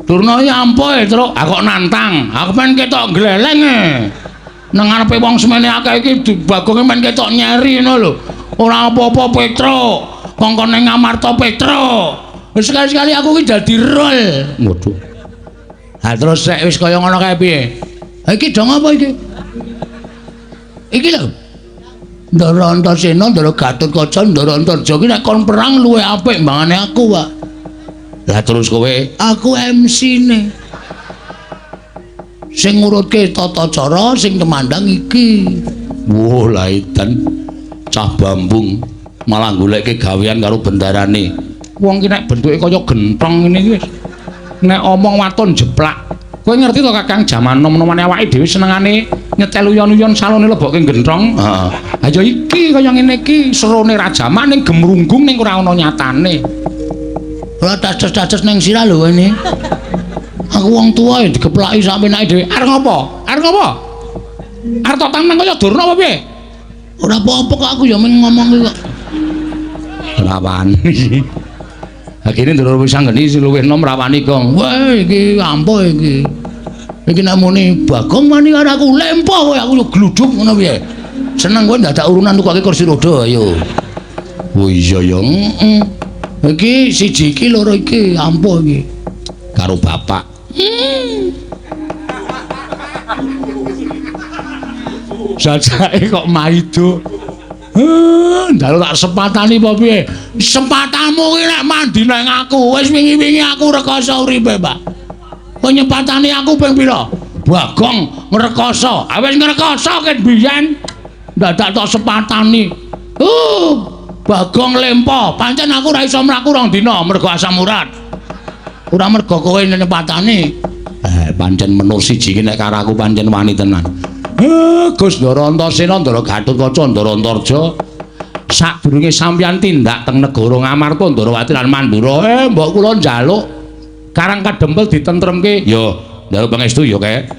[SPEAKER 1] Durna iki ampuh, Truk.
[SPEAKER 2] Aku kok nantang. Aku men ketok gleleng e. Nang ngarepe wong semene akeh iki Bagonge men ketok nyeri ngono lho. Ora apa-apa Petruk. Kongkon ning Ngamarta Petruk.
[SPEAKER 1] Wis sekali-sekali aku iki dadi rol.
[SPEAKER 2] Waduh.
[SPEAKER 1] Ha terus sek wis kaya ngono kae piye? Ha iki dong apa iki? Iki lho. Ndara Antasena, Ndara Gatotkaca, Ndara Antarja iki nek kon perang luwih apik mbangane aku, Pak.
[SPEAKER 2] Lah terus kowe?
[SPEAKER 1] Aku MC-ne. Sing ngurutke tata cara, sing temandang iki.
[SPEAKER 2] Wah, lah edan cah bambung malah goleke gawean karo bendarane. Wong ki nek bentuke kaya genthong ngene iki wis nek omong waton jeplak. Kowe ngerti to Kakang, jaman nom-nomane awake dhewe senengane nyetel uyon-uyon salone lebokke genthong. Heeh. Ha ya iki kaya ngene iki serone rajaman ning gemrunggung ning ora ana nyatane.
[SPEAKER 1] Ora taces-taces ning sirah lho ini. Aku wong tuwa ya digeplaki sak penake dhewe.
[SPEAKER 2] Arep ngopo? Arep ngopo? Arep tok tantang kaya Durna apa piye?
[SPEAKER 1] Ora apa-apa kok aku ya mung ngomong iki kok.
[SPEAKER 2] Ora wani. Ha kene ndoro wis anggeni sing luwih enom ra wani, Gong.
[SPEAKER 1] Wah, iki ampuh iki. Iki nek muni Bagong wani karo aku lempo kowe aku gluduk ngono piye. Seneng kowe ndadak urunan tukoke kursi roda ayo.
[SPEAKER 2] Oh iya ya.
[SPEAKER 1] Heeh. Iki siji iki loro iki ampuh iki.
[SPEAKER 2] Karo bapak. Jajake kok maido. Ndalu tak sepatani apa piye?
[SPEAKER 1] Sepatamu ki nek mandi nang aku, wis wingi-wingi aku rekoso uripe, Pak. Kowe nyepatani aku ping pira? Bagong ngrekoso. Ah wis ngrekoso ket biyen. Dadak tok sepatani. Bagong lempo. Pancen aku ora iso mlaku rong dina mergo asam urat. Ora mergo kowe nyepatani.
[SPEAKER 2] Pancen menur siji ki nek karo aku pancen wani tenan. Gus Ndara Antasena, Ndara Gatotkaca, Ndara Antarja, sadurunge sampeyan tindak teng negara Ngamarta, Ndarawati lan Mandura, mbok kula njaluk Karang Kadempel ditentremke. Ya, njaluk pangestu ya, Kek.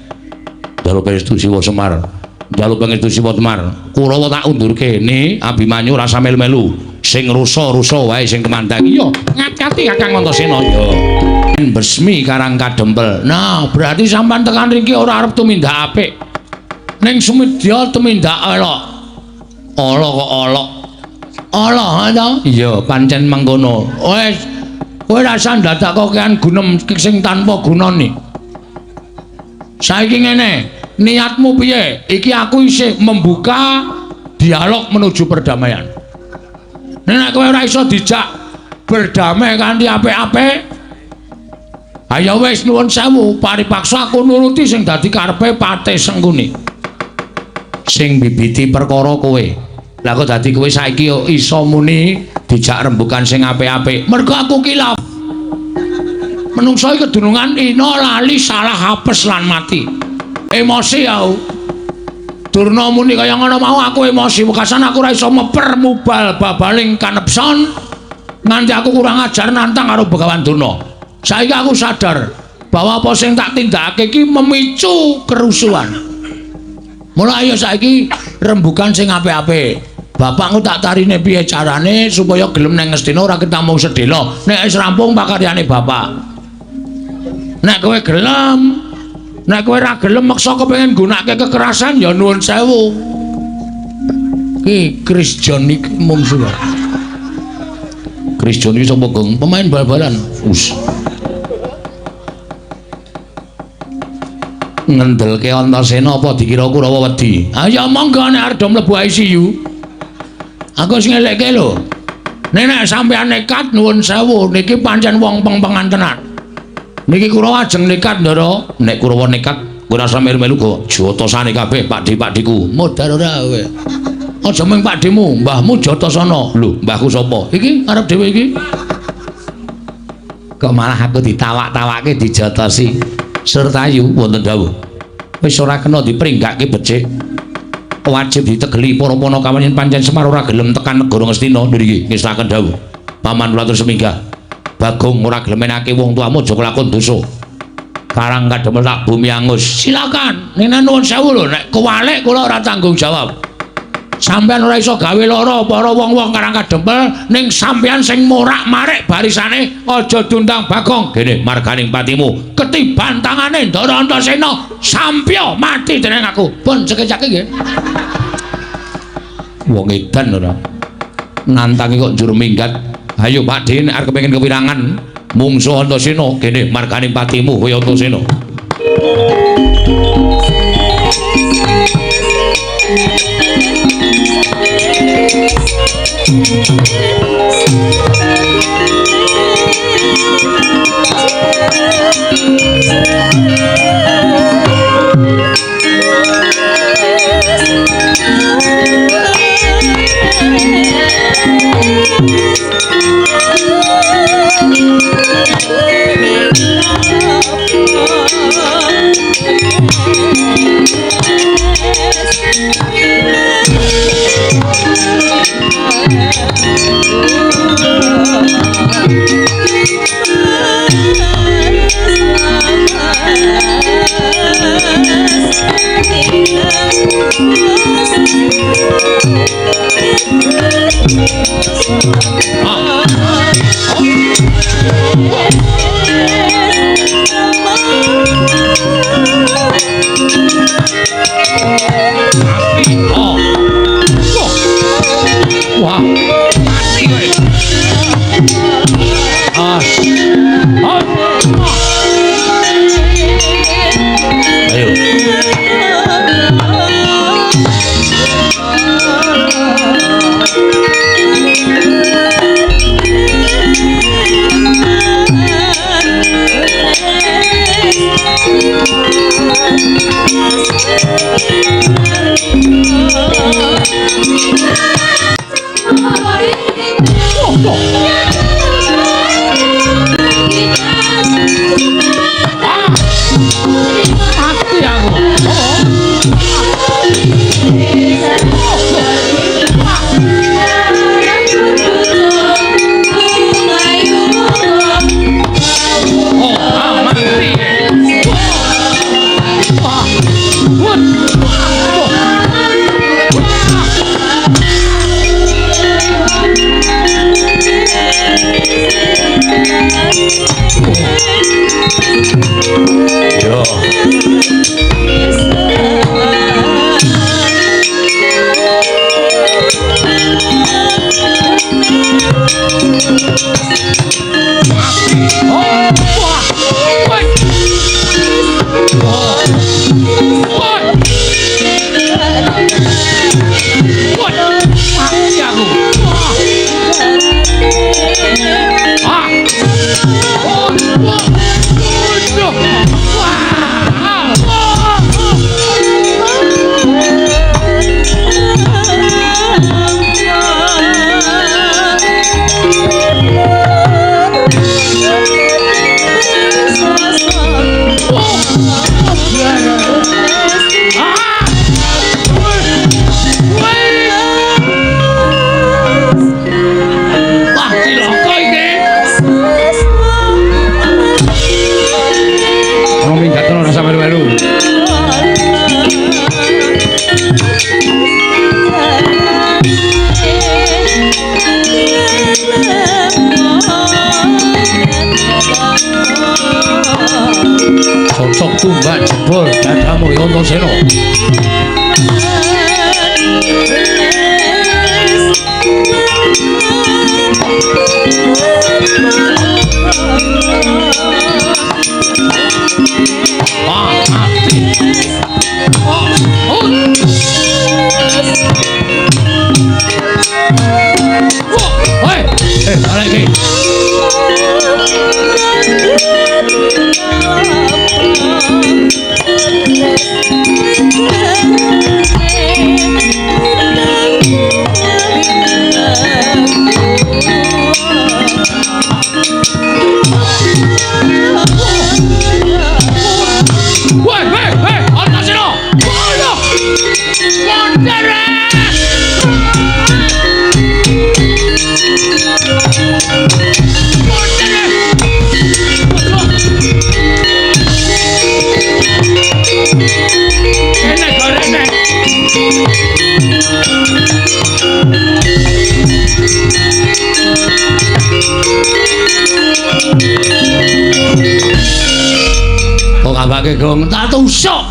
[SPEAKER 2] Njaluk pangestu Siwa Semar. Njaluk pangestu Siwa Semar. Kurawa tak undurke ne Abimanyu rasa melu-melu. Sing rusa-rusa wae sing kemandang. Iya, ngati-ati Kakang Antasena ya. Besmi Karang Kadempel.
[SPEAKER 1] Nah, berarti sampean tekan riki ora arep tumindak apik. Ning sumedya tumindak elok.
[SPEAKER 2] Ala kok elok.
[SPEAKER 1] Ala ta?
[SPEAKER 2] Iya, pancen mengkono.
[SPEAKER 1] Wis kowe rasa ndadak kokean gunem sing tanpa gunane. Saiki ngene, niatmu piye? Iki aku isih membuka dialog menuju perdamaian. Nek kowe ora iso dijak berdamai kanthi apik-apik, Ayo wis nuwun sewu, paripaksa aku nuruti sing dadi karepe Patih Sengkuni. Sing bibiti perkara kowe. Lah kok dadi kowe saiki iso muni dijak rembugan sing apik-apik. Mergo aku kilaf. Menungso iki kedunungan ina lali salah apes lan mati. Emosi aku. Durna muni kaya ngono mau aku emosi wekasan aku ora iso meper mubal babaling kanepson nganti aku kurang ajar nantang karo Begawan Durna. Saiki aku sadar bahwa apa sing tak tindakake iki memicu kerusuhan. Mula ayo saiki rembugan sing apik-apik. Bapakku tak tarine piye carane supaya gelem nang Ngastina ora ketemu sedhela. Nek wis rampung pakaryane bapak. Nek kowe gelem, nek kowe ora gelem meksa kepengin nggunakake kekerasan ya nuwun sewu. Ki Chris John iki mungsuh. Chris John iki sapa, Gong? Pemain bal-balan. Us. Ngendelke Antasena apa dikira Kurawa wedi? Ayo monggo nek arep do mlebu ICU. Aku wis ngelekke lho. Nek nek sampeyan nekat nuwun sewu niki pancen wong peng-pengan tenan. Niki Kurawa ajeng nekat, Ndara. Nek Kurawa nekat, kowe ora usah melu-melu go. Jotosane kabeh pakde-pakdeku. Modar ora kowe. Aja mung pakdemu, mbahmu Jotasana. Lho, mbahku sapa? Iki arep dhewe iki.
[SPEAKER 2] Kok malah aku ditawak-tawake dijotosi. Surtayu wonten dawuh. Wis ora kena dipringgake becik. Wajib ditegeli para panakawan yen pancen Semar ora gelem tekan negara Ngastina niki ngestaken dawuh. Paman kula terus minggah. Bagong ora gelem menake wong tuamu aja kelakon dosa. Karang kademel tak bumi angus.
[SPEAKER 1] Silakan. Nene nuwun sewu lho nek kewalik kula ora tanggung jawab. Sampeyan ora iso gawe lara para wong-wong Karang Kadempel ning sampeyan sing morak-marik barisane aja diundang Bagong. Gene marganing patimu ketiban tangane Ndara Antasena sampya mati dening aku. Pun cekecake nggih.
[SPEAKER 2] Wong edan ora. Nantangi kok njur minggat. Ayo Pak De nek arep kepengin kewirangan mungsuh Antasena kene marganing patimu kowe Antasena.
[SPEAKER 1] Wah, mati kowe. As.
[SPEAKER 2] Ayo.
[SPEAKER 1] Mati aku. Oh, mati. Wah. Wah. Kok kabake gong tak tusuk.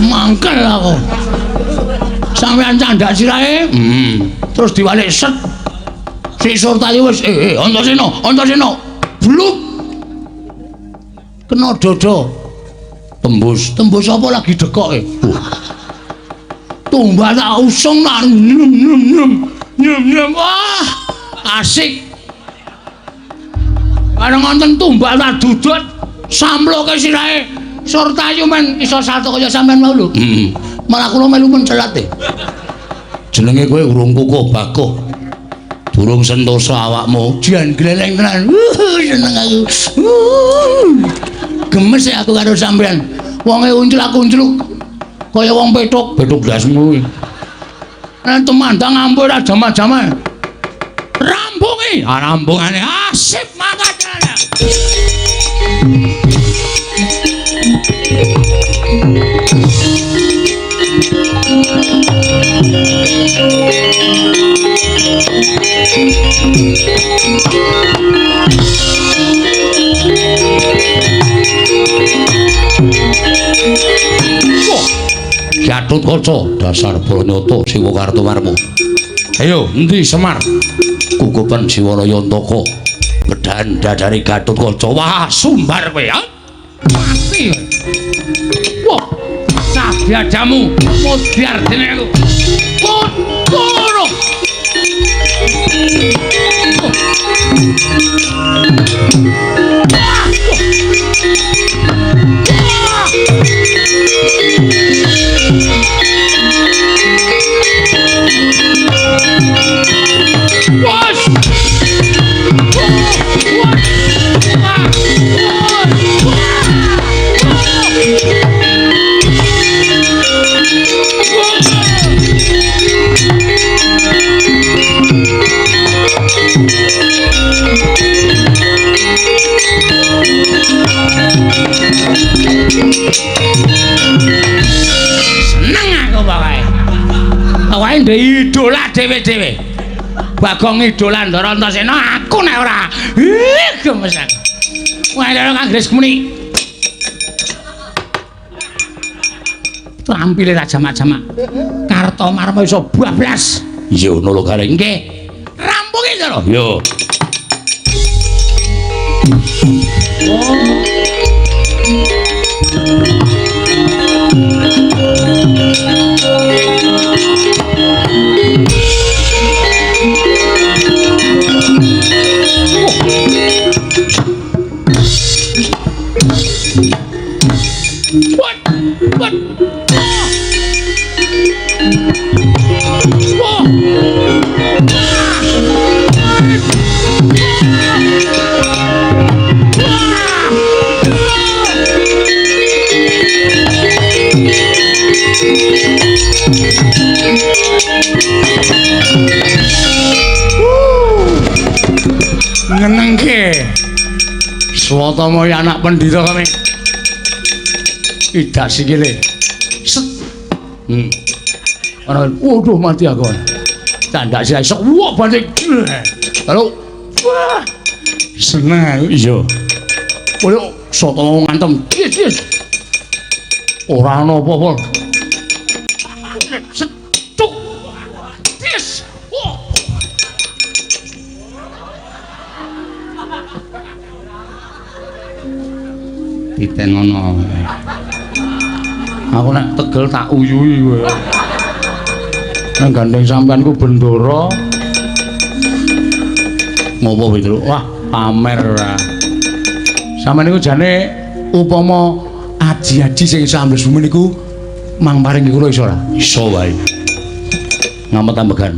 [SPEAKER 1] Mangkel aku. Sampeyan candak sirahe, terus diwalik set. Si Surtayu wis Antasena, Antasena. Bluk. Kena dada. Tembus, tembus apa lagi dekoke? Tumbak tak usung nak nyem nyem nyem nyem nyem. Wah, asik. Bareng wonten tumbak tak dudut samploke sirahe Surtayu men iso salto kaya sampean mau lho. Malah kula melu mencelat e.
[SPEAKER 2] Jenenge kowe urung kukuh bakuh. Durung sentosa awakmu.
[SPEAKER 1] Jan gleleng tenan. Seneng aku. Gemes aku karo sampean. Wonge unclak-uncluk kaya wong petuk,
[SPEAKER 2] petuk ndasmu kuwi.
[SPEAKER 1] Nek tumandang ampun ora jaman-jaman. Rampungi, ah rampungane asip mangkat.
[SPEAKER 2] Gatotkaca dasar Branyata Siwa Kartomarma. Ayo endi Semar? Kukupen Siwalaya Antaka. Bedhahan dadare Gatotkaca. Wah, sumbar kowe ya.
[SPEAKER 1] Mati. Wah, sabiajamu modyar dene aku. Kono. Seneng aku pokoke. Pokoke ndek idola dhewe-dhewe. Bagong idola Ndara Antasena aku nek ora. Ih, gemes aku. Wah, lha Kang Gres muni. Trampile ra jamak-jamak. Kartomarma iso bablas.
[SPEAKER 2] Iya ngono lho Gareng.
[SPEAKER 1] Nggih. Rampungi Ndara.
[SPEAKER 2] Yo.
[SPEAKER 1] Oh. What? What? Wah! Ngenengke Swatama anak pendhita kami. Idak sikile. Set. Ana waduh mati aku. Candak sirahe sok wah banting. Lalu wah seneng aku
[SPEAKER 2] iya.
[SPEAKER 1] Waduh Swatama ngantem. Yes, yes. Ora ana apa-apa.
[SPEAKER 2] Titenono. Aku nek tegel tak uyuhi kowe. Nang gandeng sampean ku bendoro. Ngopo Petruk? Wah, pamer ora. Sampeyan niku jane upama aji-aji sing iso ambles bumi niku mang paring kula iso ora? Iso wae. Ngamet ambegan.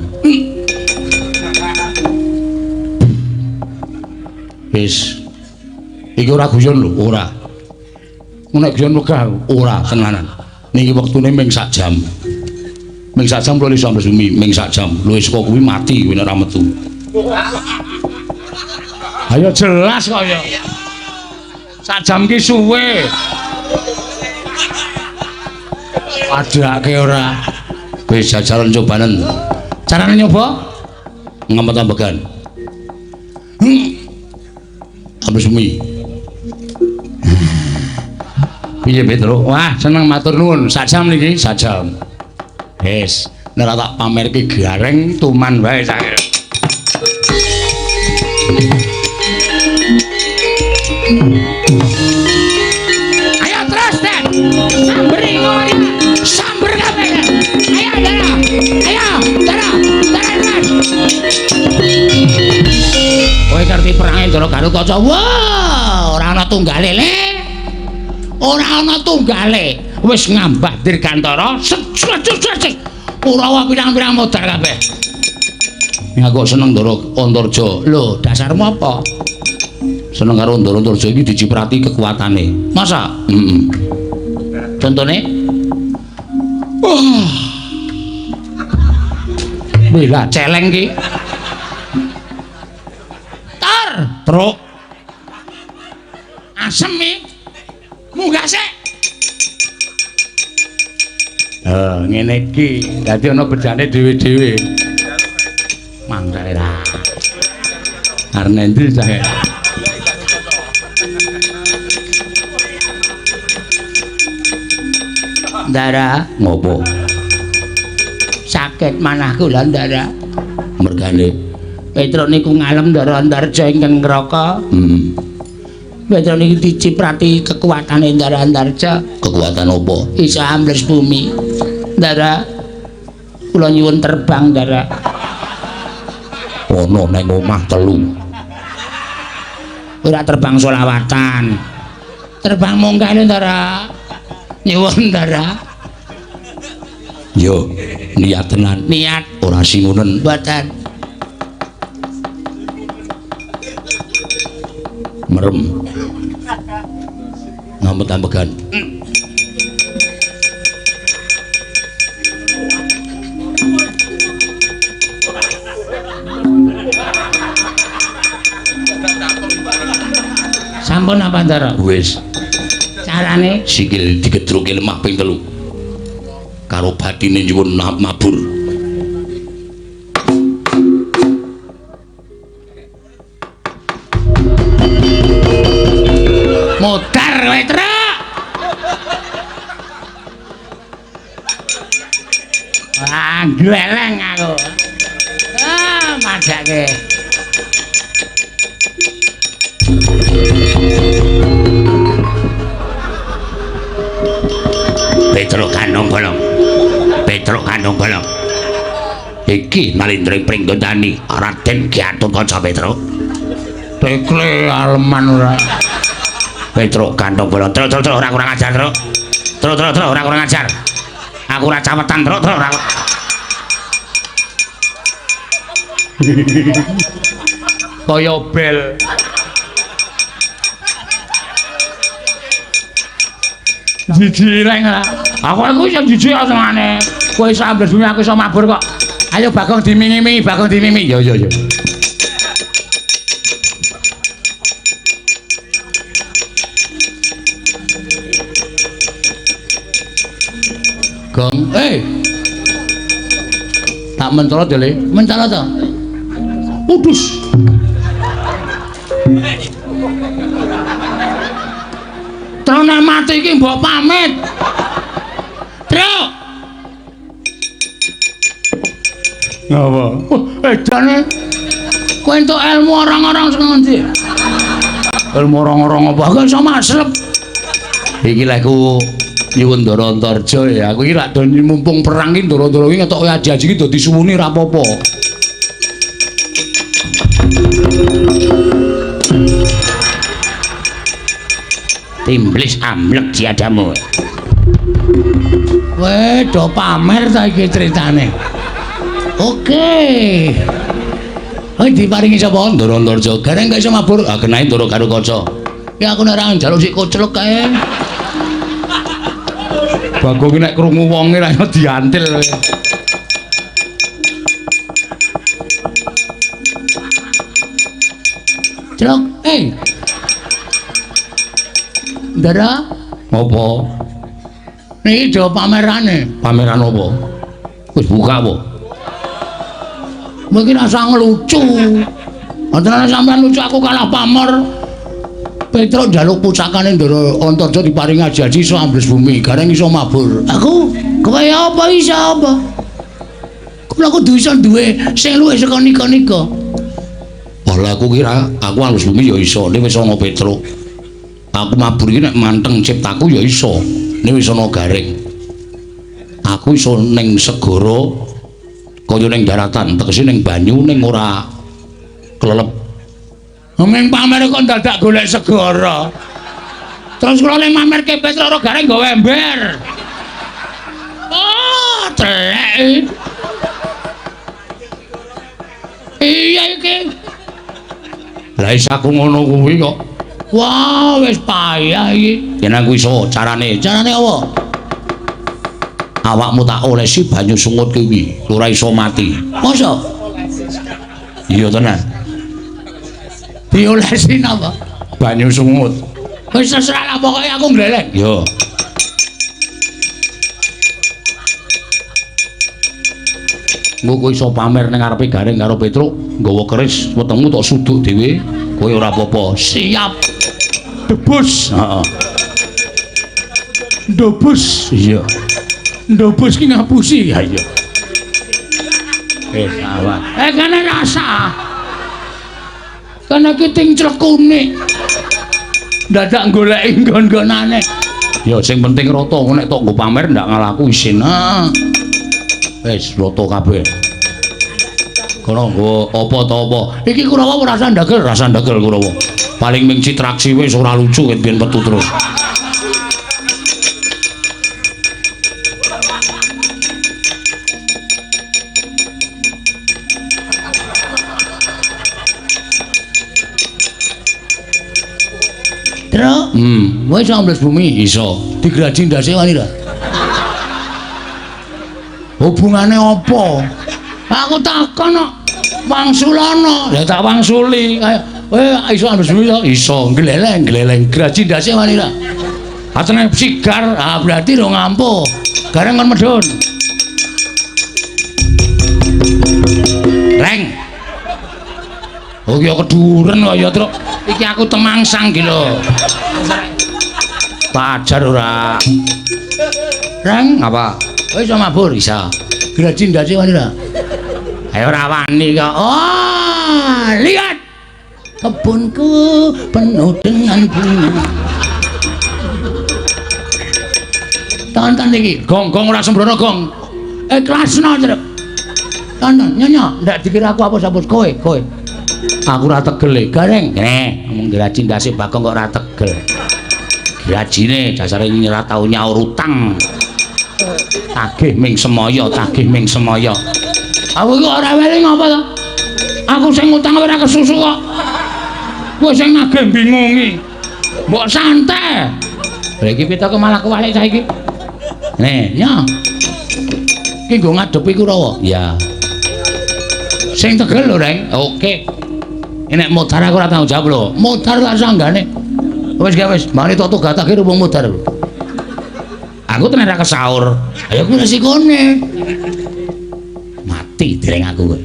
[SPEAKER 2] Wis. Iki ora guyon lho, ora. Nek guyon wegah ora tenanan. Niki wektune ming sak jam. Ming sak jam kula iso ambles bumi, ming sak jam. Lho wis kok kuwi mati kuwi nek ora metu. Ayo jelas kok ya. Sak jam ki suwe. Padhake ora. Wis jajalan cobanen. Carane nyoba? Ngamet ambegan. Ambles bumi. Piye Petruk? Wah, seneng matur nuwun. Sak jam niki, sak jam. Wis, nek ora tak pamerke gareng tuman wae sak.
[SPEAKER 1] Ayo terus, Den. Samberi ngono. Samber kabeh. Ayo, Dara. Ayo, Dara. Dara terus. Kowe ngerti perange Ndara Garukaca? Wah, ora ana tunggale, Le. Ora ana tunggale. Wis ngambah dirgantara. Set. Kurawa pirang-pirang modar kabeh.
[SPEAKER 2] Aku seneng Ndara Antarja.
[SPEAKER 1] Lho, dasarmu apa?
[SPEAKER 2] Seneng karo Ndara Antarja iki diciprati kekuatane.
[SPEAKER 1] Masa?
[SPEAKER 2] Heeh.
[SPEAKER 1] Contone?
[SPEAKER 2] Wah.
[SPEAKER 1] Wih, celeng ki. Tor,
[SPEAKER 2] truk.
[SPEAKER 1] Asem iki. Munggah sik.
[SPEAKER 2] Ngene iki. Dadi ana bejane dhewe-dhewe.
[SPEAKER 1] Mangkane ra.
[SPEAKER 2] Arep endi cah?
[SPEAKER 1] Ndara,
[SPEAKER 2] ngopo?
[SPEAKER 1] Sakit manah kula, Ndara.
[SPEAKER 2] Mergane
[SPEAKER 1] Petruk niku ngalem Ndara Antarja ingkang ngraka.
[SPEAKER 2] Heeh.
[SPEAKER 1] Petruk niku diciprati kekuatane Ndara Antarja.
[SPEAKER 2] Kekuatan apa?
[SPEAKER 1] Iso ambles bumi. Ndara, kula nyuwun terbang, Ndara.
[SPEAKER 2] Ono nang omah telu.
[SPEAKER 1] Ora terbang solawatan. Terbang munggah lho, Ndara. Nyuwun, Ndara.
[SPEAKER 2] Yo, niat tenan.
[SPEAKER 1] Niat
[SPEAKER 2] ora singunen.
[SPEAKER 1] Mboten.
[SPEAKER 2] Merem. Ngamet ambegan.
[SPEAKER 1] Sampun apa, Ndara?
[SPEAKER 2] Wis.
[SPEAKER 1] Carane
[SPEAKER 2] sikil digedruke lemah ping 3. Karo batine nyuwun mabur.
[SPEAKER 1] Modar kowe, Truk. Wah, gleleng aku. Ah, madake.
[SPEAKER 3] Petruk kandung bolong. Petruk kandung bolong. Iki Nalindra Pringgondani Raden Gatotkaca Petruk.
[SPEAKER 1] Tekle aleman ora.
[SPEAKER 3] Petruk kandung bolong. Truk truk truk ora kurang ajar, Truk. Truk truk truk ora kurang ajar. Aku ora cawetan, Truk truk ora.
[SPEAKER 2] Kaya bel.
[SPEAKER 1] Jijileng lah. Aku iku iso jijik senengane. Kowe iso ambles bumi aku iso mabur kok. Ayo Bagong dimimi-mimi, Bagong dimimi.
[SPEAKER 2] Yo yo yo. Gong, eh. Tak mencolot ya, Le.
[SPEAKER 1] Mencolot to.
[SPEAKER 2] Udus.
[SPEAKER 1] Truk nek mati iki mbok pamit. Truk.
[SPEAKER 2] Ngapa?
[SPEAKER 1] Edane. Kowe entuk ilmu orang-orang sing ngendi?
[SPEAKER 2] Ilmu orang-orang apa?
[SPEAKER 1] Aku iso maslep.
[SPEAKER 2] Iki lek ku nyuwun Ndara Antarja ya. Aku iki lak do mumpung perang iki Ndara-ndara iki ngetoke aji-aji iki dadi suwuni ra apa-apa.
[SPEAKER 3] Timblis amlek jiadamu.
[SPEAKER 1] Weh, do pamer ta iki critane. Oke. Oh, diparingi sapa?
[SPEAKER 2] Ndara Antarja. Gareng gak iso mabur. Ah, kenae Ndara karo kaca.
[SPEAKER 1] Ya aku nek ora njaluk sik koclok kae.
[SPEAKER 2] Bagong nek krungu wonge ra iso diantil.
[SPEAKER 1] Celok, eh. Ndara,
[SPEAKER 2] Apa?
[SPEAKER 1] niki do pamerane.
[SPEAKER 2] Pameran apa? Wis buka apa?
[SPEAKER 1] Mungkin rasa ngelucu. Antara sampean lucu aku kalah pamer. Petruk njaluk pusakane Ndara Antarja diparingi aji-aji iso ambles bumi, gareng iso mabur. Aku kowe apa iso apa? Kula kudu iso duwe sing luwih saka nika-nika.
[SPEAKER 2] Wah, aku kira aku alus bumi ya iso, nek wis ana Petruk. Aku mabur iki nek manteng ciptaku ya iso, nek wis ana Gareng. Aku iso ning segara kaya ning daratan, tegese ning banyu ning ora klelep.
[SPEAKER 1] Ming pamer kok dadak golek segara. Terus kula ning mamerke Petruk ora Gareng nggawa ember. Oh, telek. Iya iki.
[SPEAKER 2] Lah is aku ngono kuwi kok.
[SPEAKER 1] Wah, wis payah iki.
[SPEAKER 2] Yen aku iso carane,
[SPEAKER 1] Carane apa?
[SPEAKER 2] Awakmu tak olesi banyu sungut kuwi, ora iso mati.
[SPEAKER 1] Masa
[SPEAKER 2] Iya tenan.
[SPEAKER 1] diolesi napa?
[SPEAKER 2] Banyu sungut.
[SPEAKER 1] Wis terserah lah pokoke aku ngleleng.
[SPEAKER 2] Yo. Engko kowe iso pamer ning ngarepe Gareng karo Petruk, nggawa keris wetengmu tok suduk dhewe, kowe ora apa-apa.
[SPEAKER 1] Siap. Debus.
[SPEAKER 2] Heeh.
[SPEAKER 1] Ndobus.
[SPEAKER 2] Iya.
[SPEAKER 1] Ndobus ki ngapusi.
[SPEAKER 2] Ya iya. Wis awas.
[SPEAKER 1] Eh kene rasa. Kene ki ting clekune. Dadak goleki nggon-nggonane.
[SPEAKER 2] Ya sing penting rata, nek tok nggo pamer ndak ngalaku isin.
[SPEAKER 1] Heeh.
[SPEAKER 2] Wis rata kabeh. Kono nggo apa ta apa.
[SPEAKER 1] Iki Kurawa ora rasa ndagel.
[SPEAKER 2] Rasa ndagel Kurawa. Paling ming citraksi wis ora lucu ket biyen metu terus.
[SPEAKER 1] Truk, kowe iso ambles bumi.
[SPEAKER 2] Iso.
[SPEAKER 1] Digraji ndase wani ra? Hubungane apa? Aku takon kok. Wangsulana.
[SPEAKER 2] Ya tak wangsuli.
[SPEAKER 1] Ayo, kowe iso ambles bumi to?
[SPEAKER 2] Iso,
[SPEAKER 1] Gleleng, gleleng. Graji ndase wani ra?
[SPEAKER 2] Atene sigar.
[SPEAKER 1] Ah, berarti ro ngampuh. Gareng kon medhun.
[SPEAKER 2] Reng. Oh ya keduren kok ya, Truk. Iki aku temangsang iki lho. Tak ajar ora.
[SPEAKER 1] Reng,
[SPEAKER 2] Apa?
[SPEAKER 1] kowe iso mabur?
[SPEAKER 2] Bisa.
[SPEAKER 1] Graji ndase wani ra?
[SPEAKER 3] Ayo ora wani kok.
[SPEAKER 1] Oh, lihat. Kebunku penuh dengan bunga. Tonton iki.
[SPEAKER 2] Gong gong ora sembrono gong.
[SPEAKER 1] Ikhlasno, Truk. Tonton, nyonya, ndak dikira aku apa sabut kowe, kowe.
[SPEAKER 2] Aku ora tegel e.
[SPEAKER 1] Gareng.
[SPEAKER 3] Ngene, ngomong graji ndase Bagong kok ora tegel. Grajine dasare ora tau nyaur utang.
[SPEAKER 2] Tagih ming semaya, tagih ming semaya.
[SPEAKER 1] Aku iki ora weling apa to? Aku sing ngutang ora kesusu kok. Kowe sing nagih bingungi. Mbok santai. Lha iki pitoke malah kewalik saiki.
[SPEAKER 2] Nih,
[SPEAKER 1] Ya. Iki nggo ngadepi Kurawa.
[SPEAKER 2] ya.
[SPEAKER 1] Sing tegel lho, Reng.
[SPEAKER 2] Oke. Nek modar aku ora tanggung jawab lho.
[SPEAKER 1] Modar tak sanggane. Wis gak wis, mari tok gatake wong modar.
[SPEAKER 3] Aku tenan ra kesaur.
[SPEAKER 1] Ayo kuwi resikone.
[SPEAKER 3] Mati dereng aku kowe.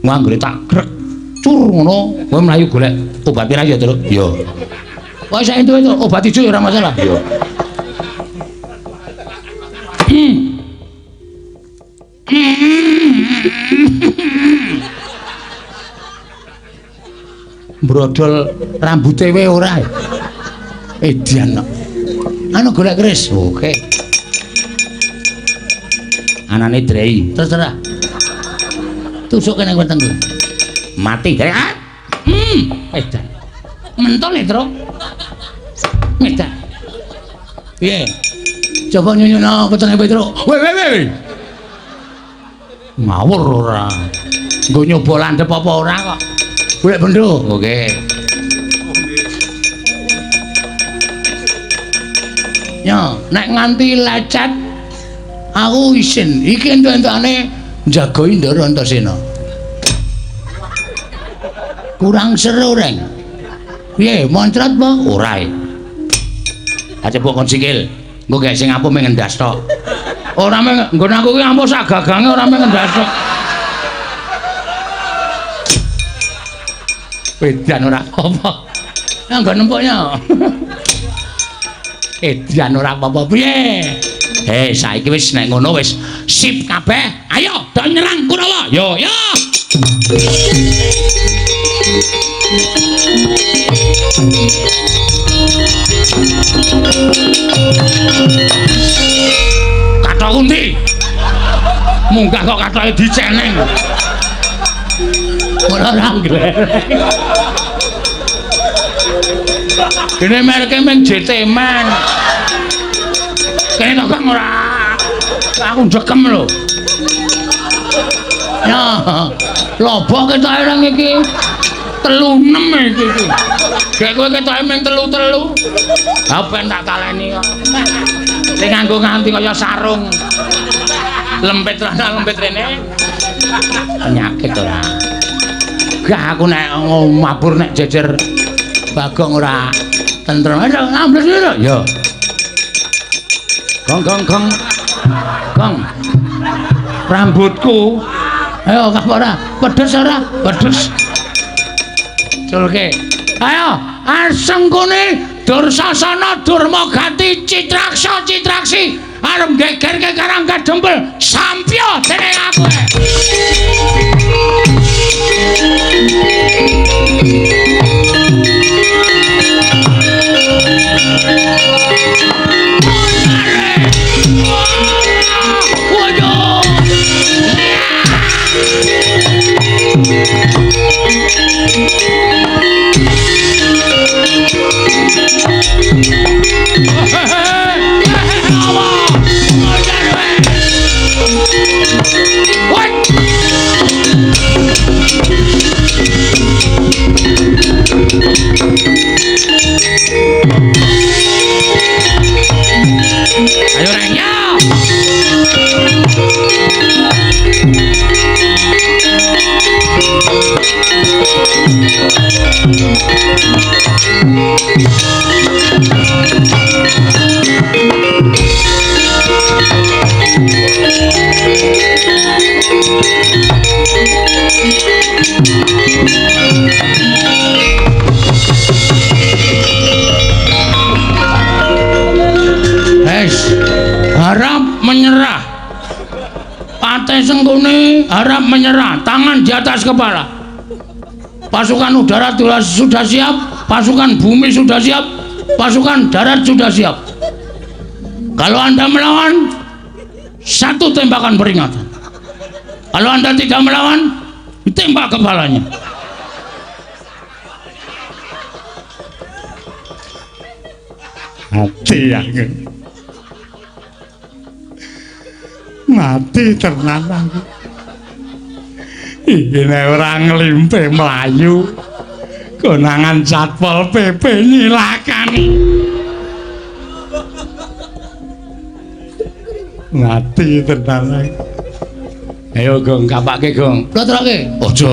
[SPEAKER 2] Nganggone tak grek cur ngono, kowe mlayu golek obat ra ya, Truk? Yo.
[SPEAKER 1] Wah, sak entuk itu obat ijo ya ora masalah.
[SPEAKER 2] Yo.
[SPEAKER 1] Brodol rambute wae ora. Edian kok. Anu golek keris. Oke.
[SPEAKER 3] Anane drei.
[SPEAKER 1] Terserah. Tusuk kene wetengku.
[SPEAKER 3] Mati drei. Ah.
[SPEAKER 1] Edan. Mentol e, Truk. Edan. Piye? Coba nyunyuno wetenge Petruk. Weh weh weh. Ngawur ora. Nggo nyoba landhep apa ora kok. Golek bendo.
[SPEAKER 3] Oke.
[SPEAKER 1] Ya, nek nganti lecet aku isin. Iki entuk-entukane njagoi Ndara Antasena. Kurang seru, Reng. Piye, moncrot apa?
[SPEAKER 3] Ora. Aja mbok kon sikil. Engko gek sing ampuh mung ngendas tok.
[SPEAKER 1] Ora mung nggon aku ki ampuh sak gagange ora mung ngendas tok. Edan ora apa. Ya nggon nempuknya. Edan ora apa-apa piye?
[SPEAKER 3] Hei, saiki wis nek ngono wis sip kabeh.
[SPEAKER 1] Ayo do nyerang Kurawa. Yo yo.
[SPEAKER 3] Kathok undi. Munggah kok kathoke diceneng.
[SPEAKER 1] Ora ora nglereng. Dene merke mung JT Man. Kene to Kang ora. Aku ndekem lho. Ya, lobok ketoke nang iki. 36 iki iki. Gek kowe ketoke mung 3-3. Ha ben tak taleni kok. Sing nganggo nganti kaya sarung. Lempit rana lempit rene.
[SPEAKER 3] Penyakit ora. Gah aku nek mabur nek jejer
[SPEAKER 1] Bagong ora tentrem. Ayo ambles lho.
[SPEAKER 3] Ya. Gong gong gong. Gong. Rambutku.
[SPEAKER 1] Ayo kah ora? Pedes ora? Pedes. Culke. Ayo, Asengkuni Dursasana Durmagati Citraksa Citraksi arep gegerke Karang Kadempel sampya dening aku. Waduh. Ayo Reng, ya. Wes, harap menyerah. Patih Sengkuni harap menyerah, tangan di atas kepala. Pasukan udara sudah siap, pasukan bumi sudah siap, pasukan darat sudah siap. Kalau Anda melawan, satu tembakan peringatan. Kalau Anda tidak melawan, ditembak kepalanya.
[SPEAKER 2] Mati aku. Mati tenan aku. Iki nek ora nglimpe mlayu, konangan Satpol PP nyilakani. Mati tenan aku.
[SPEAKER 1] Ayo Gong, kapake Gong. Plotroke.
[SPEAKER 2] Aja.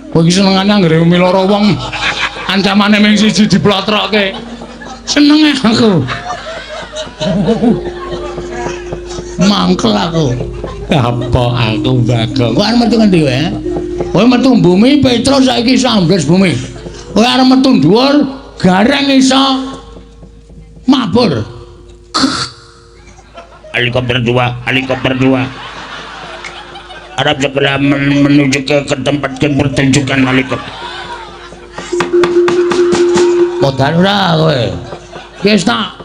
[SPEAKER 1] Kowe iki senengane anggere miloro wong ancamane mung siji diplotroke. Senenge aku. Mangkel aku.
[SPEAKER 2] Apa aku Bagong?
[SPEAKER 1] Kowe arep metu ngendi kowe? Kowe metu bumi, Petro saiki iso ambles bumi. Kowe arep metu dhuwur, Gareng iso mabur.
[SPEAKER 3] Helikopter 2, helikopter 2. Harap segera menuju ke tempat pertunjukan helikopter.
[SPEAKER 1] Modal ora kowe. Wis tak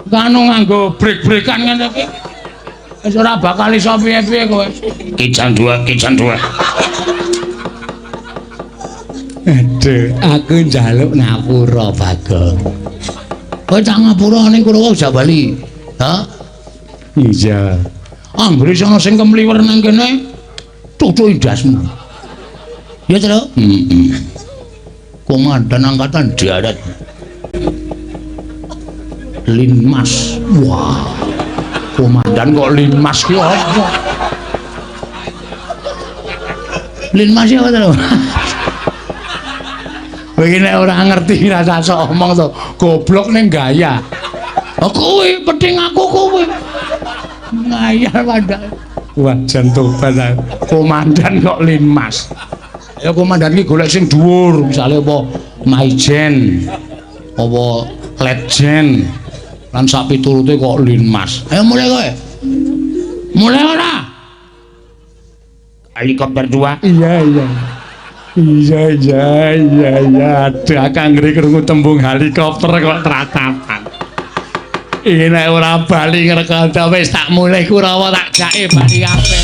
[SPEAKER 1] kanu nganggo brek-brekan ngene iki. Wis ora bakal iso piye-piye kowe.
[SPEAKER 3] Kijang 2, kijang 2.
[SPEAKER 2] Aduh, aku njaluk ngapura, Bagong.
[SPEAKER 1] Kowe tak ngapura ning Kurawa aja bali. Ha?
[SPEAKER 2] Iya.
[SPEAKER 1] Anggere ana sing kemliwer nang kene, tutuki ndasmu. Ya, Truk? Heeh. Komandan Angkatan Darat. Linmas. Wah. Komandan kok Linmas ki apa? Linmas ya apa, Truk? Kowe iki nek ora ngerti rasa sok omong to, goblok ning gaya. Oh kuwi penting aku kuwi. Ngayal padha.
[SPEAKER 2] Wah, jan tobat aku.
[SPEAKER 1] Komandan kok Linmas. Ya komandan iki golek sing dhuwur, misale apa Maijen, apa Letjen. Lan sak piturute kok Linmas. Ayo mulai kowe. Mulai ora?
[SPEAKER 3] Helikopter 2.
[SPEAKER 2] Iya, iya. Iya, iya, iya, iya. Aduh, aku anggere krungu tembung helikopter kok tratapan. Iki nek ora bali ngrekondo wis tak mulih Kurawa tak jake bali kabeh.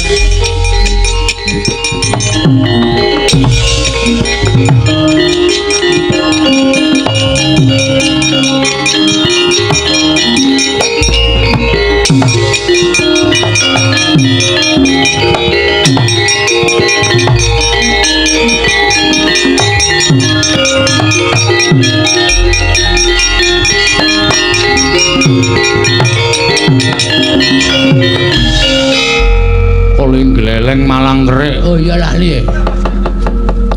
[SPEAKER 1] Koling gleleng malang kerik. Oh iya lali.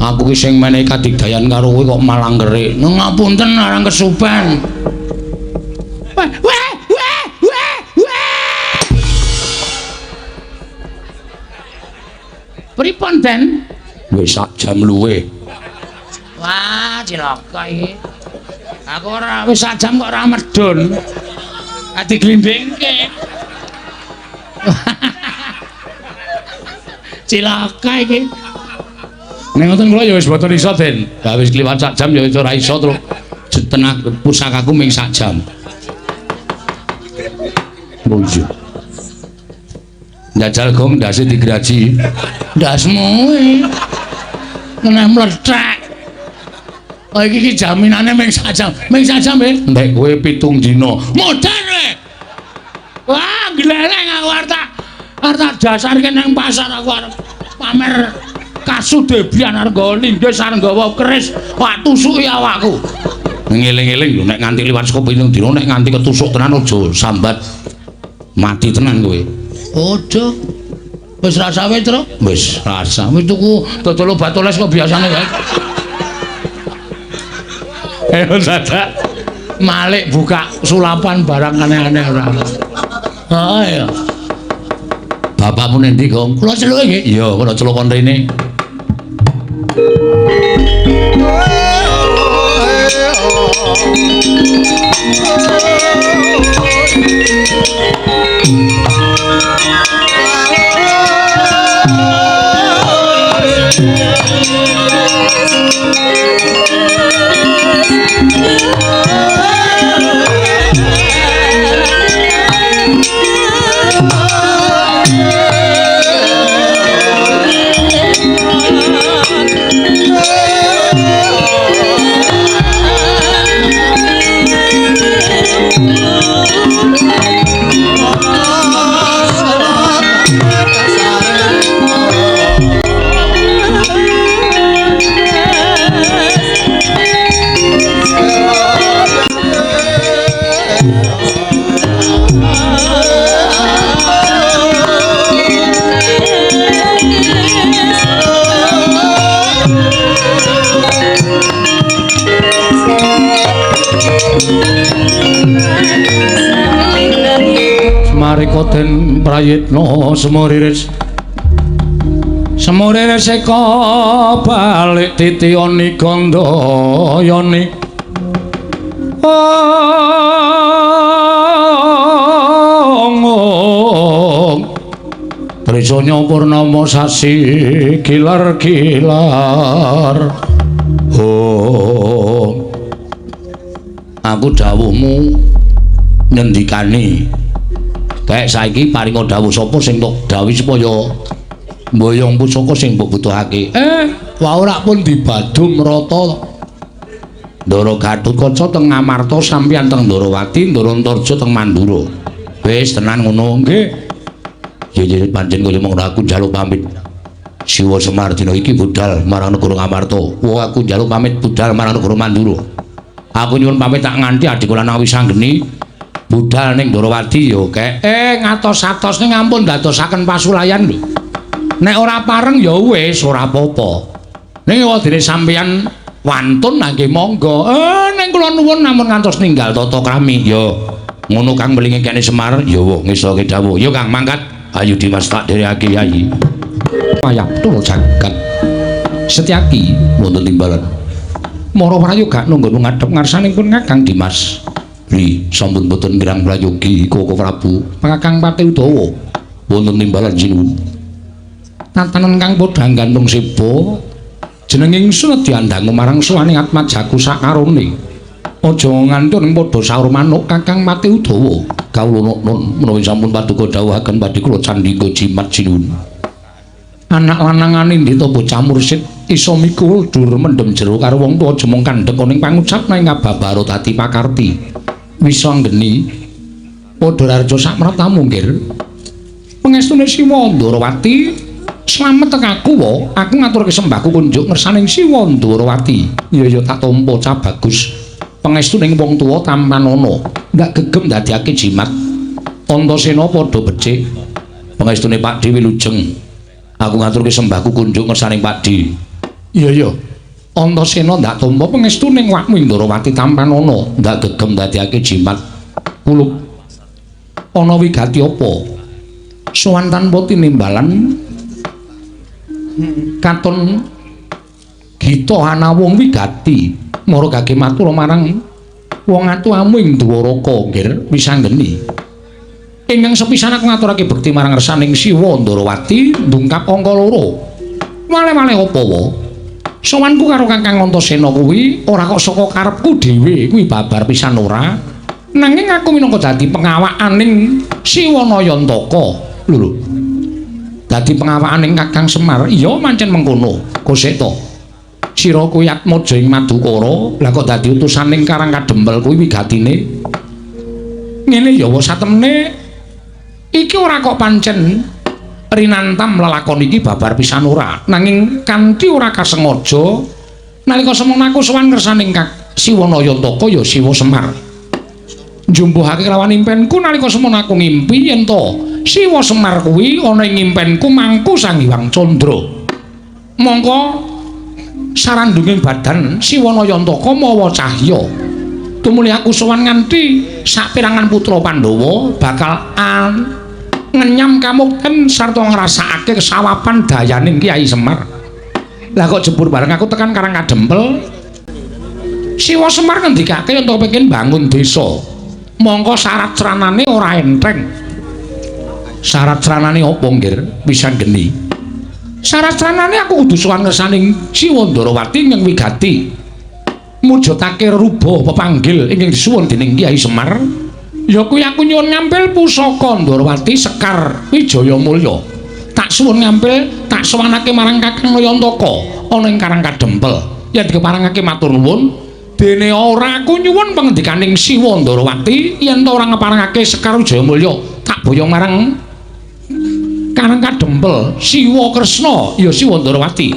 [SPEAKER 1] Aku ki sing menehi kadigdayan karo kowe kok malang kerik. Ngapunten arang kesupen. Weh weh weh weh weh. Pripun, Den?
[SPEAKER 2] Wis sak jam luwih.
[SPEAKER 1] Wah, cilaka iki. Aku ora wis sak jam kok ora medun. Ati glindingke. Cilaka iki.
[SPEAKER 2] Nek ngoten kula ya wis boten iso, Den. Lah wis kliwat sak jam ya wis ora iso terus tenag pusakaku ming sak jam. Oh iya. Njajal gong ndase digraji.
[SPEAKER 1] Ndasmu iki. Meneh mlethek. Oh iki iki jaminane ming sak jam. Ming sak jam, eh.
[SPEAKER 2] Nek kowe 7 dina.
[SPEAKER 1] Modar kowe. Wah, gleleng aku arep tak dasarke nang pasar aku arep pamer kasudebian arep nggawa linggis arep nggawa keris, wah tusuki awakku.
[SPEAKER 2] Ngeling-eling lho nek nganti liwat saka 7 dina nek nganti ketusuk tenan aja sambat mati tenan kowe.
[SPEAKER 1] Aja. Wis rasa wis, Truk?
[SPEAKER 2] Wis rasa.
[SPEAKER 1] Wis tuku dodol obat oles kok biasane wae.
[SPEAKER 2] Ayo dadak
[SPEAKER 1] malik buka sulapan barang aneh-aneh ora. Ha iya.
[SPEAKER 2] Bapakmu nendi, Gong?
[SPEAKER 1] Kula celuk nggih.
[SPEAKER 2] Iya, kula celuk kon rene. Marika den prayitna semuriris semuriris eka balik titiyani gandayani ong trisanya purnama sasi gilar-gilar. Om Aku dawuhmu ngendikane. Kayak saiki paringa dawuh sapa sing tok dawuhi supaya mboyong pusaka sing mbok butuhake. Wah ora pun dibadum rata. Ndara Gatotkaca teng Ngamarta sampeyan teng Ndarawati, Ndara Antarja teng Mandura. Wis tenan ngono nggih. Yen pancen kaya mung aku njaluk pamit. Siwa Semar dina iki budal marang negara Ngamarta. Wah aku njaluk pamit budal marang negara Mandura. Aku nyuwun pamit tak nganti adikku lanang wis anggeni budal ning Ndarawati ya kek. Ngatos-atos ning ampun dadosaken pasulayan lho. Nek ora pareng ya wis ora apa-apa. Ning wadene sampeyan wantun nggih monggo. Ning kula nuwun namung ngantos ninggal tata krami ya. Ngono Kang mlinge kene Semar ya ngesoke dawuh. Ya Kang mangkat. Ayo Dimas tak dherekake Yayi. Mayaptul jagat. Setyaki wonten timbalan. Mara prayoga nunggu ngadhep ngarsanipun Kakang Dimas. Ri sampun boten kirang prayogi Koko Prabu. Kakang Pati Udawa wonten timbalan sinuwun. Tatanan kang padha gantung seba jeneng ingsun diandangu marang suwane atmajaku sakarone. Aja nganti ning padha saur manuk Kakang Pati Udawa. Kawula nun menawi sampun paduka dawuhaken badhe kula candhika jimat sinuwun. Anak lanang anindita bocah mursid iso mikul dur mendem jero karo wong tuwa jemong kandhek ning pangucap nang kababaro dadi pakarti. Wisa nggeni padha raja sakmrata munggir. Pengestune Siwa Ndarawati slamet teng aku wa, aku ngaturke sembahku kunjuk ngersaning Siwa Ndarawati. Ya ya tak tampa cah bagus. Pengestune wong tuwa tampanana, ndak gegem ndadekake jimat. Antasena padha becik. Pengestune Pakdhe wilujeng. Aku ngaturke sembahku kunjuk ngersaning Pakdhe. Iya ya. Antasena ndak tampa pengestune wakmu Ndarawati tampanana, ndak gegem ndadekake jimat. Kulup ana wigati apa? Sowan tanpa tinimbalan katon gita anawung wigati mara gage matur marang wong atuamu ing Dwaraka nggir wisanggeni. Ingkang sepisan aku ngaturake bekti marang ngersaning Siwa Ndarawati ndungkap angka 2. Wale-wale apa wa? Sowanku karo Kakang Antasena kuwi ora kok saka karepku dhewe, kuwi babar pisan ora. Nanging aku minangka dadi pengawakaning Siwa Nayantaka. Lho lho. Dadi pengawakaning Kakang Semar, iya pancen mengkono. Kosek to. Sira kuwi atmaja ing Madukara, lah kok dadi utusaning Karang Kadempel kuwi wigatine. Ngene ya wa satemene iki ora kok pancen rinantam lelakon iki babar pisan ora, nanging kanthi ora kasengaja nalika semono aku sowan ngersaning Siwa Nayantaka ya Siwa Semar. Njumpuhake kelawan impenku nalika semono aku ngimpi yen to Siwa Semar kuwi ana ing impenku mangku Sang Hyang Candra. Mongko sarandunging badan Siwa Nayantaka mawa cahya. Tumuli aku sowan nganti saperangan putra Pandhawa bakal ngenyam kamukten sarta ngrasakake kesawapan dayaning Kyai Semar. Lah kok jebur bareng aku tekan Karang Kadempel, Siwa Semar ngendikake yen to pengin bangun desa. Mongko syarat sranane ora enteng. Syarat sranane apa nggir? Pisan geni. Syarat sranane aku kudu sowan ngersaning Siwa Ndarawati ing wigati. Mujudake rubah pepanggil ingkang disuwun dening Kyai Semar. Ya kuwi aku nyuwun ngampil pusaka Ndarawati Sekar Wijaya Mulya. Tak suwun ngampil, tak sowanake marang Kakang Nayantaka ana ing Karang Kadempel. Yen dikeparengake matur nuwun, dene ora aku nyuwun pangendikaning Siwa Ndarawati yen ta ora ngeparengake Sekar Wijaya Mulya, tak boyong marang Karang Kadempel Siwa Kresna ya Siwa Ndarawati.